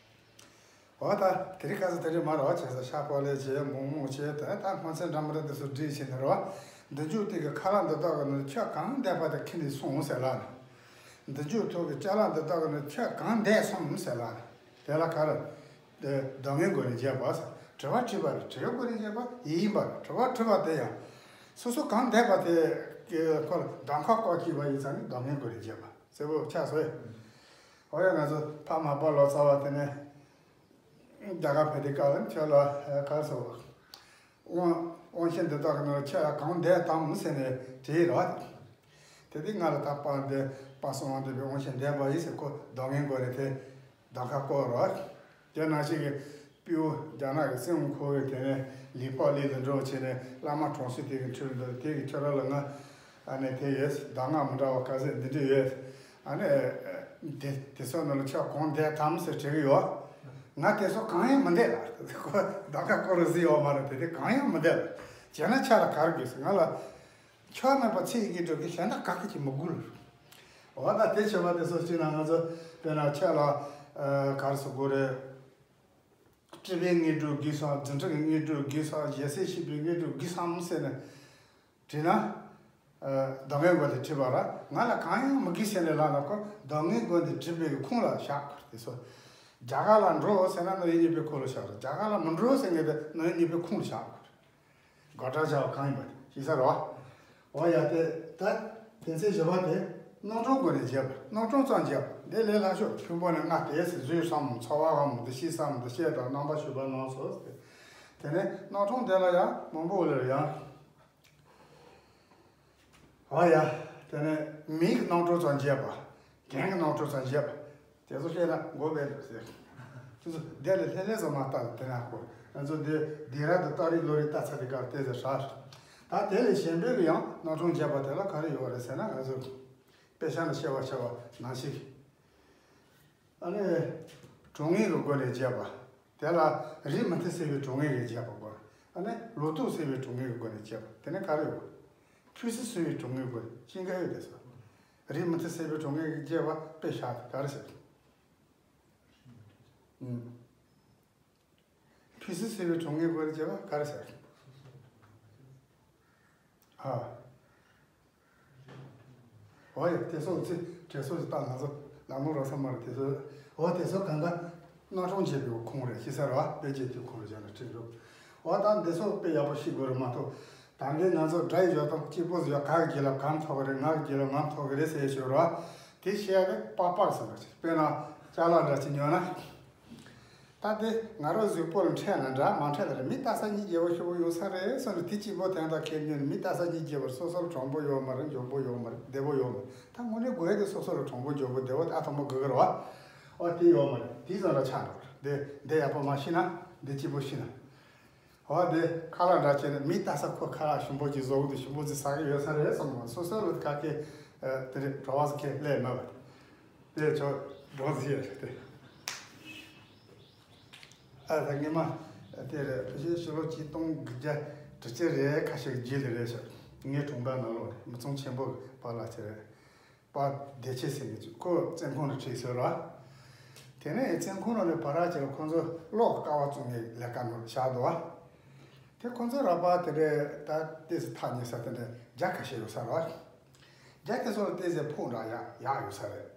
འོ་ད་དེ་རིང་ཁ་སང་དེ་འདྲ་མ་རེད་བ། བྱས་ཙང་ཤ་བག་ལེབ་བྱས། མོག་མོག་བྱས། ད་ད་སྨོན་ཚིག་འདྲ་མི་འདྲ་དེ་ཚོ་སྒྲིག་བྱས་ནས་རེད་བ། འདི་རྒྱུ་དེ་གི་ཁ་ལག་འདི་དག་གི་ནང་ཁྱོད་གང་བསྡད་པ་དེ་ཁྱེར་ནས་སོང་ཟེར་ལབ་ནས། འདི་རྒྱུ་ཐོག་གི་ཅ་ལག་འདི་དག་གི་ནང་ཁྱོད་གང་བསྡད་སོང་ཟེར་ལབ་ནས། དེ་ལ་ག་རེ། དེ་བདག་མེད་སྒོ་ནས་འབྱེད་པ་ཟེར། དྲི་བ་དྲིས་པ་རེད། དྲི་བའི་སྒོ་ནས་འབྱེད་པ་ཡིན་པ་རེད། དྲི་བ་དྲིས་པ་དེ་ཡང་སོ་སོ་གང་བསྡད་པ་དེ་གི་ཁོ་ལ་གདམ་ཁ་བཀོད་ཀྱི་བ་ཡིན་ཙང་ནི་བདག་མེད་སྒོ་ནས་འབྱེད་པ་གསལ་པོ་ཆགས་སོང་ཡ། འོ་ཡ། ང་ཚོ་ཕ་མ་པ་ལོ་ཙཱ་བ་དེ་ནས་རྒྱ་གར་ཕེབས་དུས་སྐབས་ལ་ཁྱོད་ལ་ག་རེ་ཟེར། དབང་དབང་ཆེན་འདི་དག་གི་ནང་ལ་ཁྱེད་ལ་གང་བསྡད་དམ་ཟེར་ནས་དྲིས་རོགས། དེ་དུས་ང་ལ་ད་པ་འདི་པ་སངས་དབང་ལྡན་པའི་དབང་ཆེན་བསྡད་པ་ཡིན་ཟེར་ཁོ་བདག་མེད་སྒོ་ནས་དེ་གདམ་ཁ་བསྐོར་རོགས། དེ་ནང་བཞིན་གྱི་སྤྲེའུ་རྒྱ་ནག་གི་སྲིན་མོ་ཁོ་བོས་དེ་ནས་ལུས་འཕགས་ལུས་ལ་འགྲོ་བྱས་ནས་བླ་མ་གྲོང་གསེབ་དེ་གི་འཁྲིད་འདུག་དེ་གི་ཁྱོད་རང་ལ་ང་ཨ་ནི་དེ་ཡོད། གདམས་ངག་མི་འདྲ་བ་ག་ཚོད་འདི་འདྲ་ཡོད། ཨ་ནི། དེ་དེ་ཚོ་ནང་ལ་ཁྱོད་གང་བསྡད་དམ་ཟེར་དྲིས་ཀྱི་ཡོད། ང་དེ་ཚོ་གང་ཡང་མི་བསྡད་ལ། ཁོ་གདམ་ཁ་བསྐོར་རོགས་ཟེར་ཡོད་མ་རེད། དེ་དེ་གང་ཡང་མི་བསྡད་ལ། བྱས་ན་ཁྱེད་ལ་ག་རེ་དགོས་ཟེར། ང་ལ་ཁྱོད་མེད་པ་ཚེ་ཡི་དངོས་གྲུབ་ཀྱི་གཞན་དག་ག་གེ་ཅིག་མི་དགོས་ལ། འོ་ད་དེ་བྱས་པ་དེ་ཚོ་སྤྱིར་ན་ང་ཚོ་དཔེར་ན་ཁྱེད་ལ་ཨ་ག་རེ་ཟེར་དགོས་རེད། སྤྲུལ་པའི་དངོས་གྲུབ་དགོས་སམ། རྫུ་འཕྲུལ་གྱི་དངོས་གྲུབ་དགོས་སམ། ཞལ་གསེར་ཕྱེད་པའི་དངོས་གྲུབ་དགོས་སམ་ཟེར་ནས་དྲིས་ན། ཨ་བདག་མེད་སྒོ་ནས་དྲིས་པ་ར། ང་ལ་གང་ཡང་མི་དགོས་ཟེར་ནས་ལབ་ན་ཁོ་བདག་མེད་སྒོ་ནས་དྲིས་པའི་ཁོངས་ལ་བཞག་དགོས་རེད། དེ་ཚོ་རྒྱ་གར་ལ་འགྲོ་ཟེར་ན་ནོར་ཡིན་གཉིས་པའི་ཁོངས་ལ་བཞག་རེད། རྒྱ་གར་ལ་མི་འགྲོ་ཟེར་མཁན་དེ་ནོར་ཡིན་གཉིས་པའི་ཁོངས་ལ་བཞག་དགོས་རེད། དགོད་བྲ་བྱ་བ་གང་ཡིན་པ་དེ་ཤེས་ས་རེད་བ། འོ་ཡ། དེ་ད་དོན་ཚན་བཞི་པ་དེ་རྣམ་གྲངས་སྒོ་ནས་འབྱེད་པ། རྣམ་གྲངས་ཙམ་འབྱེད་པ་འདི་ལས་སླ་ཤོས། ཕུང་པོ་ནི་ལྔ་སྟེ་ཟེར། གཟུགས་སམ་ཚོར་བའམ་འདུ་ཤེས་སམ་འདུ་བྱེད་དང་རྣམ་པར་ཤེས་པ་རྣམས་སོ། དེ་ནས་རྣམ་གྲངས་དེ་ལ་ཡང་མང་པོ་ལ་ཡང་། འོ་ཡ། དེ་ནས་མིང་གི་རྣམ་གྲངས་ཙམ་འབྱེད་པ། རྒྱན་གྱི་རྣམ་གྲངས་ཙམ་འབྱེད་པ། དེ་ཚོ་བཤད་ན་མགོ་བས་འགྲོ་ཟེར། ཁྱོད་ཚོ་དེ་ལས་ལྷན་ལྷན་ཙམ་མ་བལྟ་ལ། དེ་ན་ཁོ་ང་ཚོ་དེ་སྡིགས་ར་དང་སྟག་རིས་ལོ་རིས་བལྟ་ཚར་དུས་སྐབས་དེ་ཚོ་ཧྲ། ད་དེ་ལས་གཞན་པའི་ཡང་རྣམ་གྲངས་འབྱེད་པ་དེ་ལ་ག་རེ་ཡོད་རེད་ཟེར་ན། ང་ཚོ་དཔེ་ཆ་ནས་བཤད་པ་བྱ་བ་ནང་བཞིན། ཨ་ནི་གྲངས་ངེས་ཀྱི་སྒོ་ནས་འབྱེད་པ། དེ་ལ་རིགས་མི་མཐུན་སེལ་བའི་གྲངས་ངེས་ཀྱི་འབྱེད་པ་སྒོ། ཨ་ནི་ལོག་རྟོག་སེལ་བའི་གྲངས་ངེས་ཀྱི་སྒོ་ནས་འབྱེད་པ། དེ་ནས་ག་རེ་ཡོད། འཁོར་ཚུལ་སེལ་བའི་གྲངས་ངེས་སྒོ་ནས་ཅི་འགའ་ཡོད་དེ་ཚོ། རིགས་མི་མཐུན་སེལ་བའི་གྲངས་ངེས་ཀྱི་འབྱེད་པ་དཔེ་བཞག་ག་རེ་ཟེར། ཨུམ། འཁོར་ཚུལ་སེལ་བའི་གྲངས་ངེས་སྒོ་ནས་འབྱེད་པ་ག་རེ་ཟེར། ཨ། འོ་ཡ། དེ་ཚོ་ཚེ་དྲན་གསོ་ཞིག་བཏང་། ང་ཚོ་ལམ་ལྷོང་རོལ་ས་མ་རེད། དེ་ཚོ། འོ་དེ་ཚོ་གང་ག་རྣམ་གྲངས་འབྱེད་པའི་ཁོངས་རེད། ཤེས་ས་རེད་བ། དཔེ་འབྱེད་ཀྱི་ཁོངས་རེད་བྱས་ན་འགྲིག་འགྲོ། འོ་ད་འདི་ཚོ་དཔེ་ཡག་པོ་ཤེས་དགོས་རེད་མ་གཏོགས། ད་གིན་ང་ཚོ་སྒྲ་ཡི་སྦྱོར་སྟངས་གཅིག་པོ་ཟེར་བ། ག་གི་རྗེས་ལ་ག་ཐོགས་ཀྱི་རེད། ང་གི་རྗེས་ལ་ང་ཐོགས་ཀྱི་རེད་ཟེར་ཞོར་རེད་བ། དེ་བཤད་ནས་པག་པག་ཟེར་བ་ཅིག་དཔེར་ན་ཅ་ལག་འདྲ་ཅིག་ཉོས་ན། ད་དེ་ང་རང་གཟུགས་པོ་ལ་འཕྲད་ན་འདྲ་མ་འཕྲད་ན་རེད། མི་ལྟ་ས་གཉིས་རྒྱལ་པོ་ཞེ་པོ་ཡོད་ས་རེད་བསམ་ནས་དེ་གཅིག་པོ་དོན་དག་ཁེལ་ཉོས་ནས་མི་ལྟ་ས་གཉིས་རྒྱལ་པོ་སོ་སོ་ལ་དྲང་པོ་ཡོད་མ་རེད། འཇོན་པོ་ཡོད་མ་རེད། བདེ་པོ་ཡོད་མ་རེད། ད་དངོས་གནས་དགོས་ཡ་དེ་སོ་སོ་ལ་དྲང་པོ་འཇོན་པོ་བདེ་པོ་ཨ་ཐོག་མ་དགོས་ཀྱི་རེད་བ། ཨོ་དེ་ཡོད་མ་རེད། དེ་ཙམ་ར་ཆགས་འགྲོ་རེད། དེ་འདི་ཡག་པོ་མ་ཤེས་ན་འདི་གཅིག་པོ་ཤེས་ན། འོ་དེ་ཁ་ལག་འདྲ་བྱས་ནས་མི་ལྟ་ས་ཁོ་ཁ་ལག་ཞིམ་པོ་ཅིག་བཟོ་གི་འདུག་ཞིམ་པོ་ཅིག་ཟ་གི་ཡོད་ས་རེད་བསམ་མ་སོ་སོ་ལ་ག་གེ་དེ་རེད་གྲོ་བ་ཟ་གེ་ལས་མེད་པ། དེ་ཆོ་འགྲོ་ཟི་ཡ་རེད་དེ། ཨ་ད་ངེད་མ་དེ་རེད། ཕལ་ཆེར་ཕྱི་ལོ་ཆིག་སྟོང་དགུ་བརྒྱ་དྲུག་ཅུ་རེ་ཁ་ཤས་རྗེས་ལ་རེད་ཤག་ངའི་གྲོང་པ་ནང་ལོགས་རེད། མི་ཚང་ཆེན་པོ་གི་པཱ་ལགས་ཅིག་རེད། པཱ་བདེ་ཆེན་ཟེར་མཁན་ཅིག་ཁོ་བཙོན་ཁང་ནས་ཁྲིད་སོང་ར། དེ་ནས་བཙོན་ཁང་ནང་ནས་བར་ཅིག་ལ་ཁོང་ཚོ་གློག་ཀ་བ་བཙོང་མཁན་ལས་ཀ་ནང་ལ་བཞག་འདུག་བ། དེ་ཁོང་ཚོ་ར་པ་དེ་འདྲས་ད་ཏོག་ཙམ་ཐག་ཉེ་ས་དེ་འདྲས་རྒྱ་ཁ་ཤས་ཡོད་ས་ར། རྒྱ་དེ་ཚོ་ལ་ཏོག་ཙམ་ཕོགས་འདྲ་ཡག་ཡག་ཡོད་ས་རེད།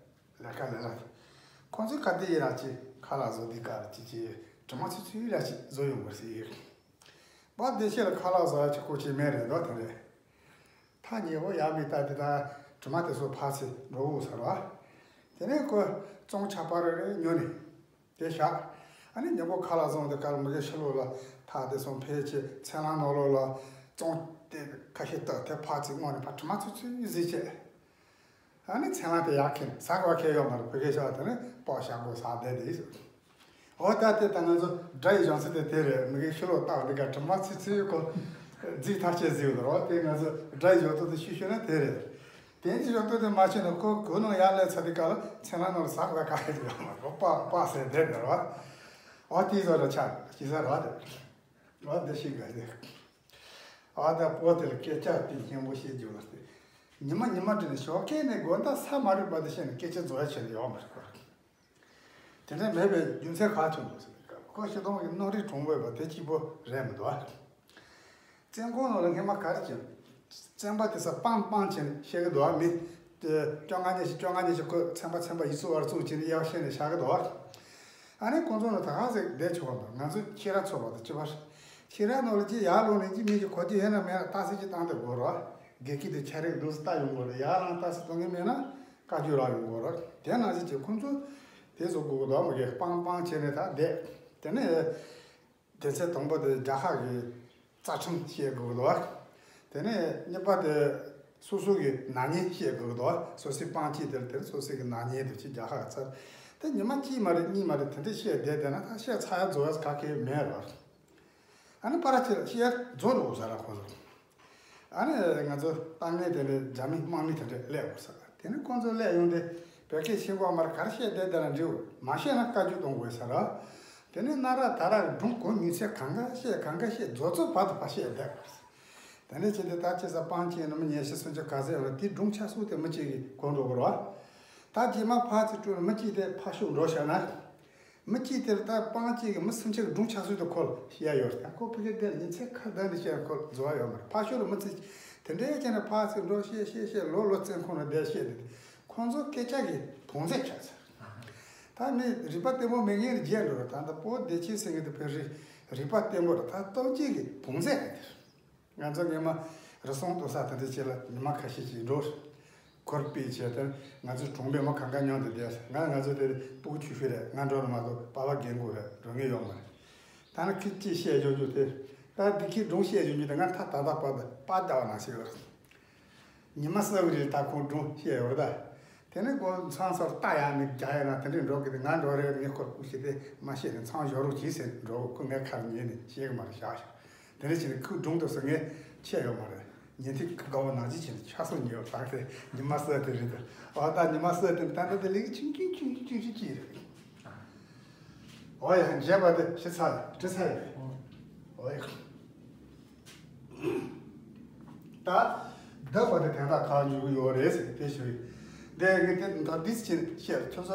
ལས་ཀ་ལས་ལ། ཁོང་ཚོས་ག་དུས་ཡིན་ར་ཅིག་ཁ་ལག་བཟོ་དུས་ག་ར་ཅིག་ཅིག་དྲི་མ་ཚུལ་ཚུལ་ར་ཅིག་བཟོ་ཡོང་བར་ཟེར། པཱ་བདེ་ཆེན་ལ་ཁ་ལག་བཟོ་ཡ་ཅིག་ཁོ་ཅིག་མེད་རེད་འདུག་དེ་རེད། ཐག་ཉེ་བོ་ཡག་མི་ལྟ་དེ་དང་དྲི་མ་དེ་ཚོ་ཕར་ཚུར་འགྲོ་འོང་ས་ར། དེ་ནས་ཁོ་བཙོང་ཆ་པ་རེ་རེ་ཉོ་ནས་དེ་བཞག་ཨ་ནི་ཉིན་གུང་ཁ་ལག་བཟོ་དུས་ག་ལ་མི་གི་ཕྱི་ལོགས་ལ་ཐག་དེ་སོང་ཕལ་ཆེར་ཚལ་སླང་ནང་ལོགས་ལ་བཙོང་དེ་ཁ་ཤས་བཏབ་དེ་ཕར་ཚུར་བསྔོགས་ནས་ཕར་དྲི་མ་ཚུལ་ཚུལ་བཟོས་བྱས། ཨ་ནི་ཚལ་སླང་དེ་ཡར་ཁྱེར་ཟ་དགོས་ཁྱེར་ཡོད་མ་རེད། ཕ་གིར་བཞག་དེ་ནི་པགས་བཞག་དགོས་ཟ་བསྡད་དེ། འོ་ད་དེ་ད་ང་ཚོ་དགྲ་ཡི་གཞུང་ཚུལ་དེ་དེ་རེད། མི་གི་ཕྱི་ལོགས་བལྟ་བ་འདི་ག་དྲི་མ་ཚིག་ཚིག་གོ་རྫིག་ཐག་ཆད་ཟིག་ཡོད་རེད། དེ་ང་ཚོ་དགྲ་ཡི་གཞུང་ཚུལ་དེ་ཤོད་ཤོད་ན་དེ་རེད། དེ་ཚོ་གཞུང་ཚུལ་དེ་མ་ཤེས་ན་ཁོ་གོས་ནང་ཡར་སླེབས་ཚར་དུས་ག་ལ་ཚལ་སླང་ནང་ལ་ཟ་དགོས་ག་ཡོད་མ་རེད། པགས་པགས་ཟས་བསྡད་དེ་རེད། འོ་དེ་ཚོ་ར་ཆགས་ཤི་ས་རེད་དེ། འོ་དེ་ཤི་ག་དེ། ཨ་ད་པོ་དེ་ལ་སྐད་ཆ་དེ་སྙན་པོ་བཤད་རྒྱུ་ལ་སྟེ། ཉི་མ་ཉི་མ་དྲན་ནས་ཞོགས་ཀས་ནས་དགོང་དག་ས་མ་རུབ་བར་དུ་བཤད་ནས་སྐད་ཆ་རྫོགས་ཡ་བྱས་ནས་ཡོང་མ་རེད་ཁོ། དེ་འདྲ་མེད་པའི་རྒྱུ་མཚན་ག་བྱུང་འདུག་ཟེར་ནས་ཁོ་ཤི་སྟོང་གི་རྣོ་རིག་གྲུང་པོ་ཡོད་པ་དེ་གཅིག་པོ་རེད་མི་འདུག་ཨ། བཙོན་ཁང་ནང་ལ་སྔས་མ་ག་རེ་བྱས། བཙོན་པ་དེ་ས་སྤང་སྤང་བྱས་ནས་བཤད་གི་འདུག་ཨ། མི་དེ་བཅོ་ལྔ་ཉི་ཤུ་བཅོ་ལྔ་ཉི་ཤུ་ཁོ་ཚན་པ་ཚན་པ་ཡིག་གཟུགས་བར་བཙུགས་བྱས་ནས་དབྱེ་བ་བཤད་ནས་བཞག་གི་འདུག་ཨ། ཨ་ནི་ཁོང་ཚོ་ལ་ད་ག་ཟེ་བསྡད་ཆོག་པ་འདུག་ང་ཚོ་ཁྱེད་རང་ཚོ་བ་དང་གཅིག་པ་རེད། ཁྱེད་རང་ནང་ལ་ཅི་ཡར་ལོག་ནས་ཅི་མི་ཅི་གོ་རྒྱུ་ཡོད་ན་མེད་ན་ལྟ་ས་ཅི་བཏང་སྟེ་དགོས་རོགས། དགེ་སྐྱིད་དེ་ཆ་རེག་འདུག་སེ་ལྟ་ཡོང་དགོས་རེད། ཡར་ལངས་ལྟ་ས་གཏོང་གི་མེད་ན་བཀའ་བཀྱོན་རག་ཡོང་དགོས་རོགས། དེ་ནང་བཞིན་གྱི་ཁོང་ཚོ་དེ་བཟོ་དགོས་ཀྱི་འདུག་མ་གི་སྤང་སྤང་བྱས་ནས་ད་བསྡད། དེ་ནས་དེ་ཚེ་དང་པོ་དེ་རྒྱ་ཧ་གི་རྩ་ཁྲིམས་བཤད་དགོས་ཀྱི་འདུག་དེ་ནས་གཉིས་པ་དེ་སོ་སོ་གི་ནག་ཉེས་བཤད་དགོས་ཀྱི་འདུག་སོ་སོའི་སྤང་སྤྱི་དེར་དེར་སོ་སོ་གི་ནག་ཉེས་དེ་ཅིག་རྒྱ་ཧ་གི་ཚར། དེ་ཉི་མ་གཅིག་མ་རེད་གཉིས་མ་རེད་དེ་འདྲ་བཤད་བསྡད་བསྡད་ན་ད་བཤད་ཚར་ཡ་རྫོགས་ཡ་ག་གེ་མེད་རོགས། ཨ་ནི་པ་ར་ཆེ་ལ་བཤད་རྫོགས་འགྲོ་ས་ར་ཁོང་ཚོ། ཨ་ནི་ང་ཚོ་ཏང་ངེ་དེ་ལས་རྒྱ་མི་དམག་མི་དེ་འདྲས་སླེབས་འོང་ས་ར། དེ་ནི་ཁོང་ཚོ་སླེབས་ཡོང་དེ་བོད་སྐད་ཤེས་གོ་མར་གར་བཤད་བསྡད་དེ་ལ་འགྲིག་མ་བཤད་ན་བཀའ་བཀྱོན་གཏོང་དགོས་ས་ར། དེ་ནི་ན་ར་ད་ར་སྒྲུང་གོ་མི་ཚེ་གང་ག་བཤད་གང་ག་བཤད་རྫོགས་རྫོགས་བར་དུ་ཕར་བཤད་བསྡད་དགོས། དེ་ནི་ཅི་དེ་ད་ཅི་ས་སྤང་ཅི་ནི་མི་ཉེ་ཤི་སུན་ཆ་ག་ཚད་ཡོང་ལ་དེ་སྒྲུང་ཆ་སུ་དེ་མི་གཅིག་གིས་གོ་འགྲོ་དགོས་ར། ད་རྗེས་མ་ཕར་ཚུར་སྤྲོད་ལ་མི་གཅིག་དེ་ཕར་ཤོག་འགྲོ་བཞག་ན། མི་གཅིག་དེར་ལྟ་སྤང་གཅིག་གི་མི་སུམ་ཅུ་གི་སྒྲུང་ཆ་སུ་དེ་ཁོ་ལ་བཤད་ཡོད་རེད། ཁོ་ཕ་གི་དེར་ཉིན་མཚན་ཁ་བརྡ་འདི་བཤད་ཁོ་ལ་འཛོལ་བ་ཡོད་མ་རེད། ཕར་ཤོར་མི་ཚེ་དེ་འདྲའི་བྱས་ནས་ཕར་ཚུར་འགྲོ་བཤད་བཤད་བཤད་ལོ་ལོ་བཙོན་ཁང་ནང་བསྡད་བཤད་དེ་ཁོང་ཚོ་སྐད་ཆ་གི་བོངས་ཚད་ཆགས་ཚར། ད་མི་རིག་པ་བརྟན་པོ་མེད་མཁན་རྗེས་འགྲོ་རེད། ད་ལྟ་པོ་བདེ་ཆེན་ཟེར་མཁན་དེ་བོད་རིག་རིག་པ་བརྟན་པོ་རེད། ད་སྟོབས་ཆེ་གི་བོངས་ཚད་རེད་དེར། ང་ཚོ་སྔས་མ་རུ་སོང་ལྟོ་ས་དེ་འདྲ་བྱས་ལ་ཉི་མ་ཁ་ཤས་ཤིག་འགྲོ། འཁོར་སྤེལ་བྱས་ཏེ་ང་ཚོའི་གྲོང་པའི་མི་གང་ག་མཉམ་དུ་བསྡད། ང་ང་ཚོ་དེ་སྤུ་གུ་ཆུང་ཤོས་རེད། ང་འགྲོ་རུ་མ་གཏོགས་པ་ཕ་རྒན་རྒོན་རེད། འགྲོ་མཁན་ཡོད་མ་རེད། ད་ནི་ཁྱི་གཅིག་བཤད་འཇོག་རྒྱུ་དེ་ད་འདི་ཁྱི་སྒྲུང་བཤད་འཇོག་རྒྱུ་དེ་ང་ད་ད་ད་པ་ད་པ་ད་བ་ན་ཞིག་ཡོད་རེད། ཉི་མ་གསར་བའི་རིང་ད་ཁོང་སྒྲུང་བཤད་ཡོད་རེད་ད། དེ་ནས་ཁོ་མཚང་སོར་རྟ་ཡང་ནས་རྒྱ་ཡང་ན་དེ་འདྲས་འགྲོ་གི་དེ་ང་འགྲོ་རེད། ངས་ཁོར་སྐུ་ཞིག་དེ་མ་བཤད་ནས་མཚང་གཞོ་རུ་གྱིས་ཟེར་འགྲོ་ཁོ་ངའི་ཁར་ཉན་ནས་བཤད་གི་མ་རེད་བཞག་ཤག་དེ་ནས་ཕྱིན་ནས་ཁོའི་སྒྲུང་དེ་ཚོ་ངས་ཆད་ཡོད་མ་རེད། ཉན་ཐོས་ཁོ་དགའ་བོ་ནང་ཅི་བྱས་ནས་ཆ་སོ་ཉེ་བར་བཏང་སྟེ་ཉི་མ་གསར་དེ་རེད་དེ། འོ་ད་ཉི་མ་གསར་དེ་ད་ལྟ་དེ་ལེགས་ཆུང་ཆུང་ཆུང་ཆུང་ཆུང་ཆུང་རེད། འོ་ཡ་མཇལ་བ་དེ་ཞི་ཚར་རེད་དྲི་ཚར་རེད། འོ་ཡ། ད་བདག་པ་དེ་དན་རྟགས་གང་འཇུག་གི་ཡོད་རེད་ཟེར་དེ་ཞུ་ཡི། དེ་ངས་དེ་ད་འདི་ཕྱིན་བཤད་ཁྱོད་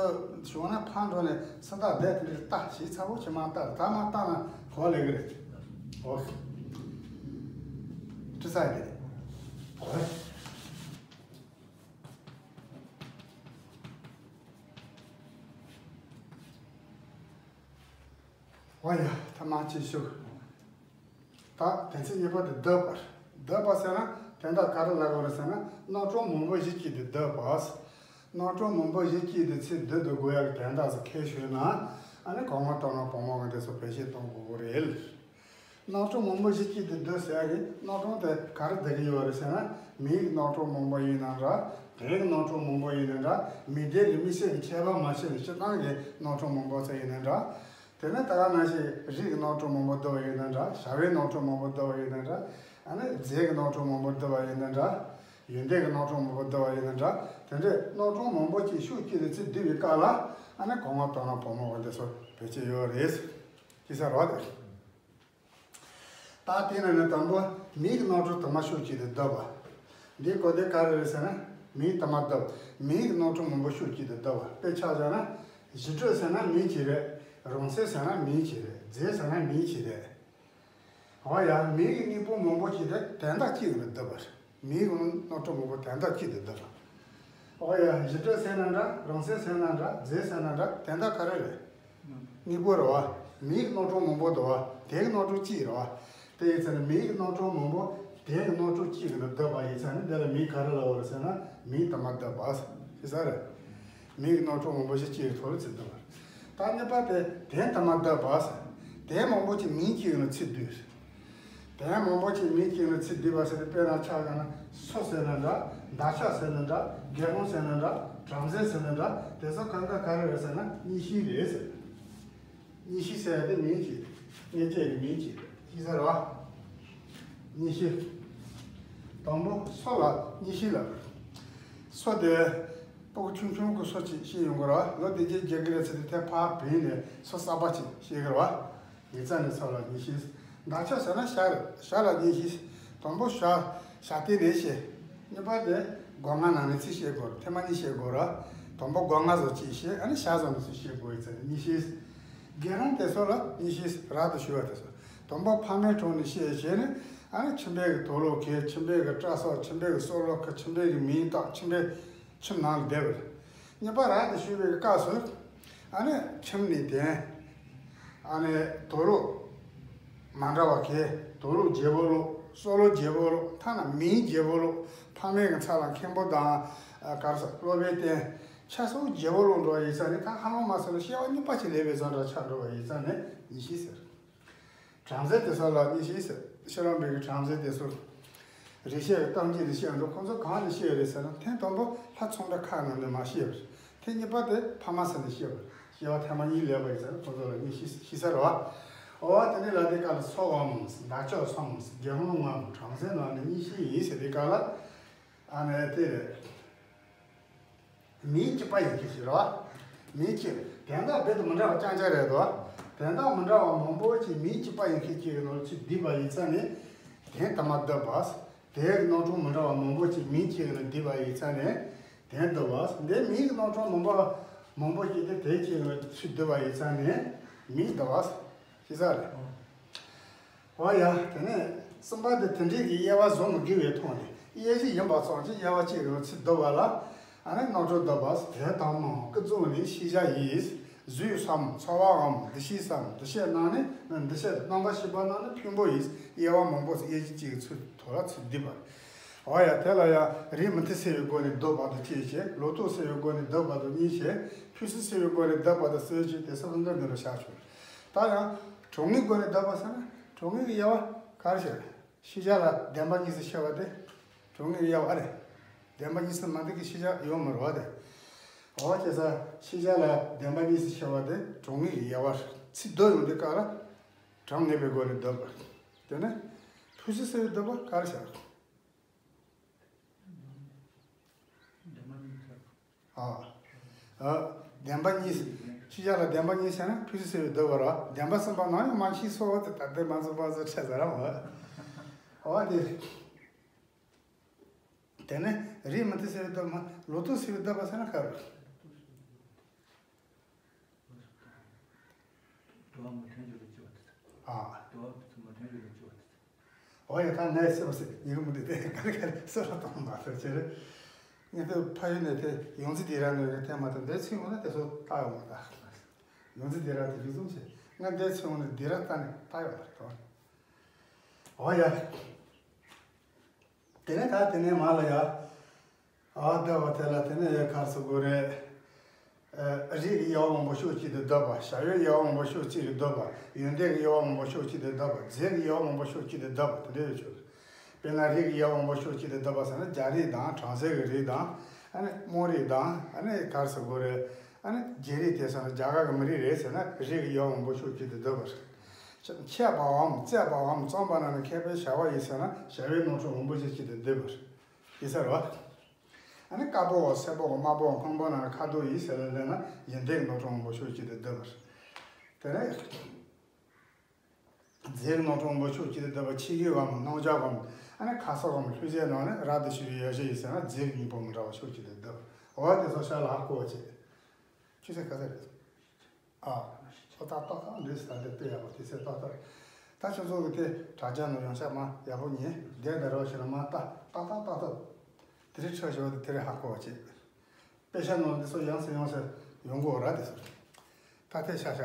ཚོ་བྱུང་ན་ཕར་འགྲོ་ནས་སུ་ད་བསྡད་དེ་འདྲ་ལྟ་ཞིག་ཚ་བོ་ཆེ་མ་ལྟ་ད་མ་ལྟ་ན་གོ་ལེ་གི་རེད། འོ། དྲི་ས་ཡི་དེ་རེད། འོ། འོ་ཡ་ཐ་མ་ཅིག་ཞུ། ད་དོན་ཚན་གཉིས་པ་དེ་བསྡུ་བ་རེད། བསྡུ་བ་ཟེར་ན་དོན་དག་ག་རེ་ལབ་དགོས་རེད་ཟེར་ན་རྣམ་གྲངས་མང་པོ་ཞིག་གིས་དེ་བསྡུ་བ། རྣམ་གྲངས་མང་པོ་གཞི་གཅིག་ཏུ་ཚིག་བསྡུ་དུ་དགོས་ཡག་གི་དོན་དག་སུ་ཁས་ཞུས་ན། ཨ་ནི་གོང་མ་དང་ན་བུ་མོ་གི་འདི་ཚོ་བེད་སྤྱོད་གཏོང་དགོས་ཀྱི་རེད། རྣམ་གྲངས་མང་པོ་གཞི་གཅིག་ཏུ་བསྡུ་ཟེར་ཡག་གི་རྣམ་གྲངས་དེ་ག་རེ་བསྡུ་གི་ཡོད་རེད་ཟེར་ན། མིང་གི་རྣམ་གྲངས་མང་པོ་ཡིན་ན་འདྲ། དོན་གྱི་རྣམ་གྲངས་མང་པོ་ཡིན་ན་འདྲ། མི་སྡེ་གི་མི་སེར་གྱི་ཁྱད་པར་མ་ཕྱེ་ནས་སྤྱིར་བཏང་གི་རྣམ་གྲངས་མང་པོ་ཚོ་ཡིན་ན་འདྲ། དེ་ནས་ད་ག་ནང་བཞིན་རིགས་ཀྱི་རྣམ་གྲངས་མང་པོ་བསྡུ་བ་ཡིན་ན་འདྲ། བྱ་བའི་རྣམ་གྲངས་མང་པོ་བསྡུ་བ་ཡིན་ན་འདྲ། ཨ་ནི་རྫས་ཀྱི་རྣམ་གྲངས་མང་པོ་བསྡུ་བ་ཡིན་ན་འདྲ། ཡོན་ཏན་གྱི་རྣམ་གྲངས་མང་པོ་བསྡུ་བ་ཡིན་ན་འདྲ། དེ་འདྲའི་རྣམ་གྲངས་མང་པོ་ཅིག་ཤོག་གཅིག་ལ་ཚིག་བསྡུས་པའི་སྐབས་ལ། ཨ་ནི་གོང་མ་དང་ན་བུ་མོ་འོ་འདི་ཚོ་བེད་སྤྱོད་ཡོད་རེད། ཅི་ཟེར་བ་དེ། ད་དེ་ནས་ནི་དང་པོ་མིང་གི་རྣམ་གྲངས་དུ་མ་ཤོག་གཅིག་ཏུ་བསྡུ་བ། འདིའི་གོ་དོན་ག་རེ་རེད་ཟེར་ན། མིང་དུ་མ་བསྡུ། མིང་གི་རྣམ་གྲངས་མང་པོ་ཤོག་གཅིག་ཏུ་བསྡུ་བ། དཔེ་ཆ་བཞག་ན། གཞི་གྲངས་ཟེར་ན་མིང་གཅིག་རེད། རང་མཚན་ཟེར་ན་མིང་གཅིག་རེད། རྫས་ཟེར་ན་མིང་གཅིག་རེད། འོ་ཡ། མིང་གི་དངོས་པོ་མང་པོ་ཞིག་དེ་དོན་དག་གཅིག་ལ་བསྡུ་བ་རེད། མིང་གི་རྣམ་གྲངས་མང་པོ་དོན་དག་གཅིག་ཏུ་བསྡུ་བ། འོ་ཡ། གཞི་གྲངས་ཟེར་ན་འདྲ། རང་མཚན་ཟེར་ན་འདྲ། རྫས་ཟེར་ན་འདྲ། དོན་དག་ག་རེ་རེད། དངོས་པོ་རེད་བ། མིང་གི་རྣམ་གྲངས་མང་པོ་འདུག་བ། དོན་གྱི་རྣམ་གྲངས་གཅིག་རེད་བ། དེ་ཡིན་ཙང་ནི་མིང་གི་རྣམ་གྲངས་མང་པོ་དོན་གྱི་རྣམ་གྲངས་གཅིག་ལ་བསྡུ་བ་ཡིན་ཙང་ནི། འདི་ལ་མིང་ག་རེ་ལབ་པ་རེད་ཟེར་ན། མིང་དུ་མ་བསྡུ་བ་ཟེར་ས་རེད། མིང་གི་རྣམ་གྲངས་མང་པོ་ཞིག་གཅིག་གི་ཐོག་ལ་ཚིག་བསྡུ་བ་རེད། ད་གཉིས་པ་དེ་དོན་དུ་མ་བསྡུ་བ་ཟེར། དོན་མང་པོ་ཅིག་མིང་གཅིག་ལ་ཚིག་བསྡུས། དོན་མང་པོ་ཅིག་མིང་གཅིག་ལ་ཚིག་བསྡུས་པ་ཟེར་ཏེ། དཔེར་ན་ཆ་བཞག་ན། སོ་ཟེར་ན་འདྲ། མདའ་ལྕགས་ཟེར་ན་འདྲ། སྒེའུ་ཁུང་ཟེར་ན་འདྲ། བྲམ་ཟེ་ཟེར་ན་འདྲ། དེ་ཚོ་གང་ག་ག་རེ་རེད་ཟེར་ན། གཉིས་བཞི་རེད་ཟེར། གཉིས་བཞི་ཟེར་ཡ་དེ་མིང་གཅིག་མངོན་བྱེད་ཀྱི་མིང་གཅིག་ཅི་ཟེར་བ། གཉིས་བཞི། དང་པོ་སོ་ལ་གཉིས་བཞི་ལབ། སོ་དེ་སྤུ་གུ་ཆུང་ཆུང་གི་སོ་ཅིག་བཤད་ཡོང་གི་རེད། ལོ་དེ་རྗེས་རྒྱག་གི་རེད་ཟེར་ཏེ། དེ་ཕར་བུད་ནས་སོ་གསར་པ་ཅིག་བཤད་གི་རེད་བ། ཡིག་ཚང་ནས་ཚར་ལ་གཉིས་བཞི། མདའ་ལྕགས་ཟེར་ན་བྱ་རེད། བྱ་ལ་གཉིས་བཞི། དང་པོ་བྱ། བྱ་དེ་ནས་བཤད། གཉིས་པ་དེ་སྒོ་ང་ནང་ནས་ཚིག་བཤད་དགོས་རེད། ཐེངས་མ་གཉིས་བཤད་དགོས་རེད། དང་པོ་སྒོ་ང་བཟོ་གཅིག་བཤད། ཨ་ནི་བྱ་བཟོ་ནས་ཚིག་བཤད་དགོས་ཡིན་ཙང་གཉིས་བཤད། དགེ་སློང་དེ་ཚོ་ལ་གཉིས་བཤད། རབ་ཏུ་ཞུ་བ་དེ་ཚོ། དང་པོ་ཕ་མའི་དྲུང་ནས་བཤད་བྱས་ནས། ཨ་ནི་ཁྱིམ་པའི་གི་དུག་ལོག་གས། ཁྱིམ་པའི་གི་སྐྲ་སོགས། ཁྱིམ་པའི་གི་སོ་ལོག་ག་ཁྱིམ་པའི་གི་མིང་བཏགས། ཁྱིམ་པའི་ཁྱིམ་ནང་ལ་བསྡད་པ་རེད། གཉིས་པ་རབ་ཏུ་ཞུ་བའི་སྐབས་སུ། ཨ་ནི་ཁྱིམ་ནས་དེ། ཨ་ནི་དུག་ལོག་མ་འདྲ་བ་གས། དུག་ལོག་བརྗེ་པོ་ལོག་སོ་ལོག་བརྗེ་པོ་ལོག་ཐ་ན་མིང་བརྗེ་པོ་ལོག་ཕ་མའི་གི་མཚན་ལ་མཁན་པོ་དང་། ཨ། ག་རེ་ཟེར། སློབ་དཔོན་བསྟེན། ཆ་སོགས་བརྗེ་པོ་ལོག་འགྲོ་བ་ཡིན་ཙང་ནི། ད་ཧ་ལམ་མ་སོང་ན་སྐྱེ་བ་གཉིས་པ་ཅིག་ལེན་པའི་བཟོ་འདྲ་ཆགས་འགྲོ་བ་ཡིན་ཙང་ནི་གཉིས་བཞི་ཟེར། བྲམ་ཟེ་དེ་ཚོ་ལ་གཉིས་བཞི་ཟེར། ཕྱི་རོལ་པའི་གི་བྲམ་ཟེ་དེ་ཚོ་རིག་བྱེད་ཀྱི་གཏམ་རྒྱུད་ལ་བཤད་འདུག་ཁོང་ཚོ་གང་ནས་བཤད་རེད་ཟེར་ན། ཐེངས་དང་པོ་ལྷ་ཚོང་འདྲ་ཁག་ནང་ནས་མར་བཤད་པ་རེད། ཐེངས་གཉིས་པ་དེ་ཕ་མ་ཚོ་ནས་བཤད་པ་རེད། སྐྱེ་བ་ཐེངས་མ་གཉིས་ལེན་པ་ཡིན་ཙང་ཁོང་ཚོ་ལ་གཉིས་བཞི་བཤད་ས་རེད་བ། འོ། དེ་ནས་ལ་དེ་སྐབས་ལ་སོ་འམ། མདའ་ལྕགས་སོ་འམ། དགེ་སློང་ངམ། བྲམ་ཟེ་ནམ་ནས་གཉིས་བཞི་ཡིན་ཟེར་དེ་སྐབས་ལ། ཨ་ནི་དེ་རེད། མིང་གཅིག་པ་ཡིན་མཁན་ཞིག་རེད་བ། མིང་གཅིག་དོན་དག་རྦད་དེ་མི་འདྲ་བ་རྐྱང་རྐྱང་རེད་དོ། དོན་དག་མི་འདྲ་བ་མང་པོ་ཅིག་མིང་གཅིག་པ་ཡིན་མཁན་གཅིག་གི་ནང་ཚུད་བསྡུས་པ་ཡིན་ཙང་ནི། དོན་དུ་མ་བསྡུ་བ། དོན་གྱི་རྣམ་གྲངས་མི་འདྲ་བ་མང་པོ་ཅིག་མིང་གཅིག་ལ་བསྡུས་པ་ཡིན་ཙང་ནི། དོན་བསྡུ་བ། འདིར་མིང་གི་རྣམ་གྲངས་མང་པོ་མང་པོ་ཞིག་དེ་དོན་གཅིག་ལ་ཚུད་བསྡུས་པ་ཡིན་ཙང་ནི་མིང་བསྡུ་བ་ཞེས་ཟེར་རེད། འོ་ཡ། དེ་ནས་གསུམ་པ་དེ་དེ་འདྲའི་གི་དབྱེ་བ་བཟོ་མི་དགོས་པའི་ཐོག་ནས། དབྱེ་གཞི་ཡིན་པ་ཙམ་གྱིས་དབྱེ་བ་གཅིག་གི་ནང་ཚུད་བསྡུ་བ་ལ། ཨ་ནི་རྣམ་གྲངས་བསྡུ་བ། དོན་དམ་མམ་ཀུན་རྫོབ་ནི་ཤེས་བྱ་ཡིན། གཟུགས་སམ་ཚོར་བའམ་འདུ་ཤེས་སམ་འདུ་བྱེད་རྣམས་ནི། འདུ་བྱེད་རྣམ་པར་ཤེས་པ་རྣམས་ནི་ཕུང་པོ་ཡིན། དབྱེ་བ་མང་པོ་ཟེར། དབྱེ་གཞི་གཅིག་གི་ཚུལ་ཐོག་ལ་ཚུད་བསྡུས་པ། འོ་ཡ། དེ་ལ་ཡང་རིགས་མུ་མཐུད་སེལ་བའི་སྒོ་ནས་བསྡུ་བ་དང་གཅིག་བྱས། ལོག་རྟོག་སེལ་བའི་སྒོ་ནས་བསྡུ་བ་དང་གཉིས་བྱས། འཕུལ་སེལ་སེལ་བའི་སྒོ་ནས་བསྡུ་བ་དང་གསུམ་བྱས། དེ་སོ་སོ་འདྲ་འདི་ལ་བཞག་ཆོག་ད་ཡང་གྲངས་ངེས་སྒོ་ནས་བསྡུ་བ་ཟེར་ན། གྲངས་ངེས་ཀྱི་དབྱེ་བ་ག་རེ་བྱས། ཤེས་བྱ་ལ་བདེན་པ་གཉིས་སུ་ཕྱེ་བ་དེ་གྲངས་ངེས་ཀྱི་དབྱེ་བ་རེད། བདེན་པ་གཉིས་སུ་མ་འདུས་ཀྱི་ཤེས་བྱ་ཡོད་མ་རེད་བ་དེ། འོ། བྱས་ཙང་ཤེས་བྱ་ལ་བདེན་པ་གཉིས་སུ་ཕྱེ་བ་དེ་གྲངས་ངེས་ཀྱི་དབྱེ་བ་རེད། ཚིག་བསྡུ་ཡོང་དུས་སྐབས་ལ་གྲངས་ངེས་པའི་སྒོ་ནས་བསྡུ་བ། དེ་ནས་འཕུལ་སེལ་སེལ་བའི་བསྡུ་བ་ག་རེ་བྱས། བདེན་པ་གཉིས་ཟེར། ཨ། ཨ། བདེན་པ་གཉིས། ཤེས་བྱ་ལ་བདེན་པ་གཉིས་ཟེར་ན་འཕུལ་སེལ་སེལ་བའི་བསྡུ་བ་རེད། བདེན་པ་གསུམ་པ་ནམ་ཡང་མ་མཆིས་སོ། དེ་ད་ལྟའི་མ་འཛོམས་པ་ཚོ་འཕྲད་ཟེར་ར་མ། འོ་དེ། དེ་ནས་རིགས་མུ་མཐུད་སེལ་བའི་བསྡུ་བ། ལོག་རྟོག་སེལ་བའི་བསྡུ་བ་ཟེར་ན་ག་རེ། འོ་ཡ། ད་ངས་སེམས་སེ་ཉིན་མོ་འདི་དེ་ག་རེ་ག་རེ་སེམས་ལ་གཏོང་མ་ཐུབ་ཅེ་རེད། ངས་དེ་ཕ་ཡུལ་ནས་དེ་ཡོངས་འཛིན་སྡེ་ར་ནས་དེ་མ་ཐུབ་འདིར་ཚུད་འོང་ན་དེ་ཚོ་ལྟ་ཡོང་མ་ད། ཡོངས་འཛིན་སྡེ་ར་དེ་རིགས་ཙམ་བྱས་ང་འདིར་ཚུད་འོང་ན་སྡེ་ར་ལྟ་ནས་ལྟ་ཡོང་མ་ཐུབ། འོ་ཡ། དེ་ནས་ད་དེ་ནས་མ་ལ་ཡ། ཨ་ད་བ་དེ་ལ་དེ་ནས་ཡ་གར་སོ་དགོས་རེད། ཨ་རིགས་ཀྱི་དབྱེ་བ་མང་པོ་ཕྱོགས་གཅིག་ཏུ་བསྡུས་པ། བྱ་བའི་དབྱེ་བ་མང་པོ་ཕྱོགས་གཅིག་ཏུ་བསྡུས་པ། ཡོན་ཏན་གྱི་དབྱེ་བ་མང་པོ་ཕྱོགས་གཅིག་ཏུ་བསྡུས་པ། རྫས་ཀྱི་དབྱེ་བ་མང་པོ་ཕྱོགས་གཅིག་ཏུ་བསྡུས་པ་དེ་འདྲ་ཡོད་ཆོག་དཔེར་ན་རིགས་ཀྱི་དབྱེ་བ་མང་པོ་ཕྱོགས་གཅིག་ཏུ་བསྡུས་པ་ཟེར་ན། རྒྱ་རིགས་དང་། བྲམ་ཟེ་གི་རིགས་དང་། ཨ་ནི་དམངས་རིགས་དང་། ཨ་ནི་གར་སོ་དགོས་རེད། ཨ་ནི་རྒྱལ་རིགས་དེ་ཚོ་ནི་རྒྱ་གར་གྱི་མི་རིགས་རེད་ཟེར་ན། རིགས་ཀྱི་དབྱེ་བ་མང་པོ་ཕྱོགས་གཅིག་ཏུ་བསྡུས་པ་རེད། འཆད་པའམ་བརྩད་པའམ་རྩོམ་པ་རྣམས་ནི་མཁས་པས་བྱ་བ་ཡིན་ཟེར་ན། བྱ་བའི་རྣམ་གྲངས་མང་པོ་ཕྱོགས་གཅིག་ཏུ་བསྡུས་པ་རེད། ཡིན་ས་རེད་བ། ཨ་ནི་དཀར་པོའམ་སེར་པོའམ་དམར་པོའམ་ཁང་པ་རྣམས་ནི་ཁ་དོག་ཡིན་ཟེར་ལ་ལབ་ན། ཡོན་ཏན་གྱི་རྣམ་གྲངས་མང་པོ་ཕྱོགས་གཅིག་ཏུ་བསྡུས་པ་རེད། དེ་ནས་རྫས་ཀྱི་རྣམ་གྲངས་མང་པོ་ཕྱོགས་གཅིག་ཏུ་བསྡུས་པ། ཕྱིའི་གོས་གམ། སྣང་ཆ་གམ། ཨ་ནི་ཁ་གསོ་གམ། ལྷུང་བཟེད་རྣམས་ནི་རབ་ཏུ་ཞི་བའི་ཡོ་བྱད་ཡིན་ཟེར་ན། རྫས་ཀྱི་དངོས་པོ་མི་འདྲ་བ་ཕྱོགས་གཅིག་ཏུ་བསྡུས་པ། འོ་དེ་ཚོ་ཤ་ལ་ཧ་གོ་བ་བྱེད། ཆུ་ཚོད་ག་ཚོད་རེད། ཨ། ཁོ་ཏག་ཏག་ཏག་འདྲེས་ད་འདི་དཔེ་ཡག་པོ་དེ་ཚོད་ཏག་ཏག་རེད། ད་ཁྱོད་ཚོ་གི་དེ་དྲ་རྒྱ་ནང་ཡོང་ཤག་མ་ཡག་པོ་ཉན། བསྡད་འདི་རོགས་བྱས་ན་མ་ཏག་ཏག་ཏག་ཏག་ཏག་དེ་རིང་ཁྲོད་ཞོག་དེ་དེ་རིང་ཧ་གོ་བ་བྱེད། དཔེ་ཆ་ནང་འདི་ཚོ་ཡང་སེ་ཡང་སེ་ཡོང་གོ་ར་དེ་ཚོ། ད་དེ་ཤ་ཤ།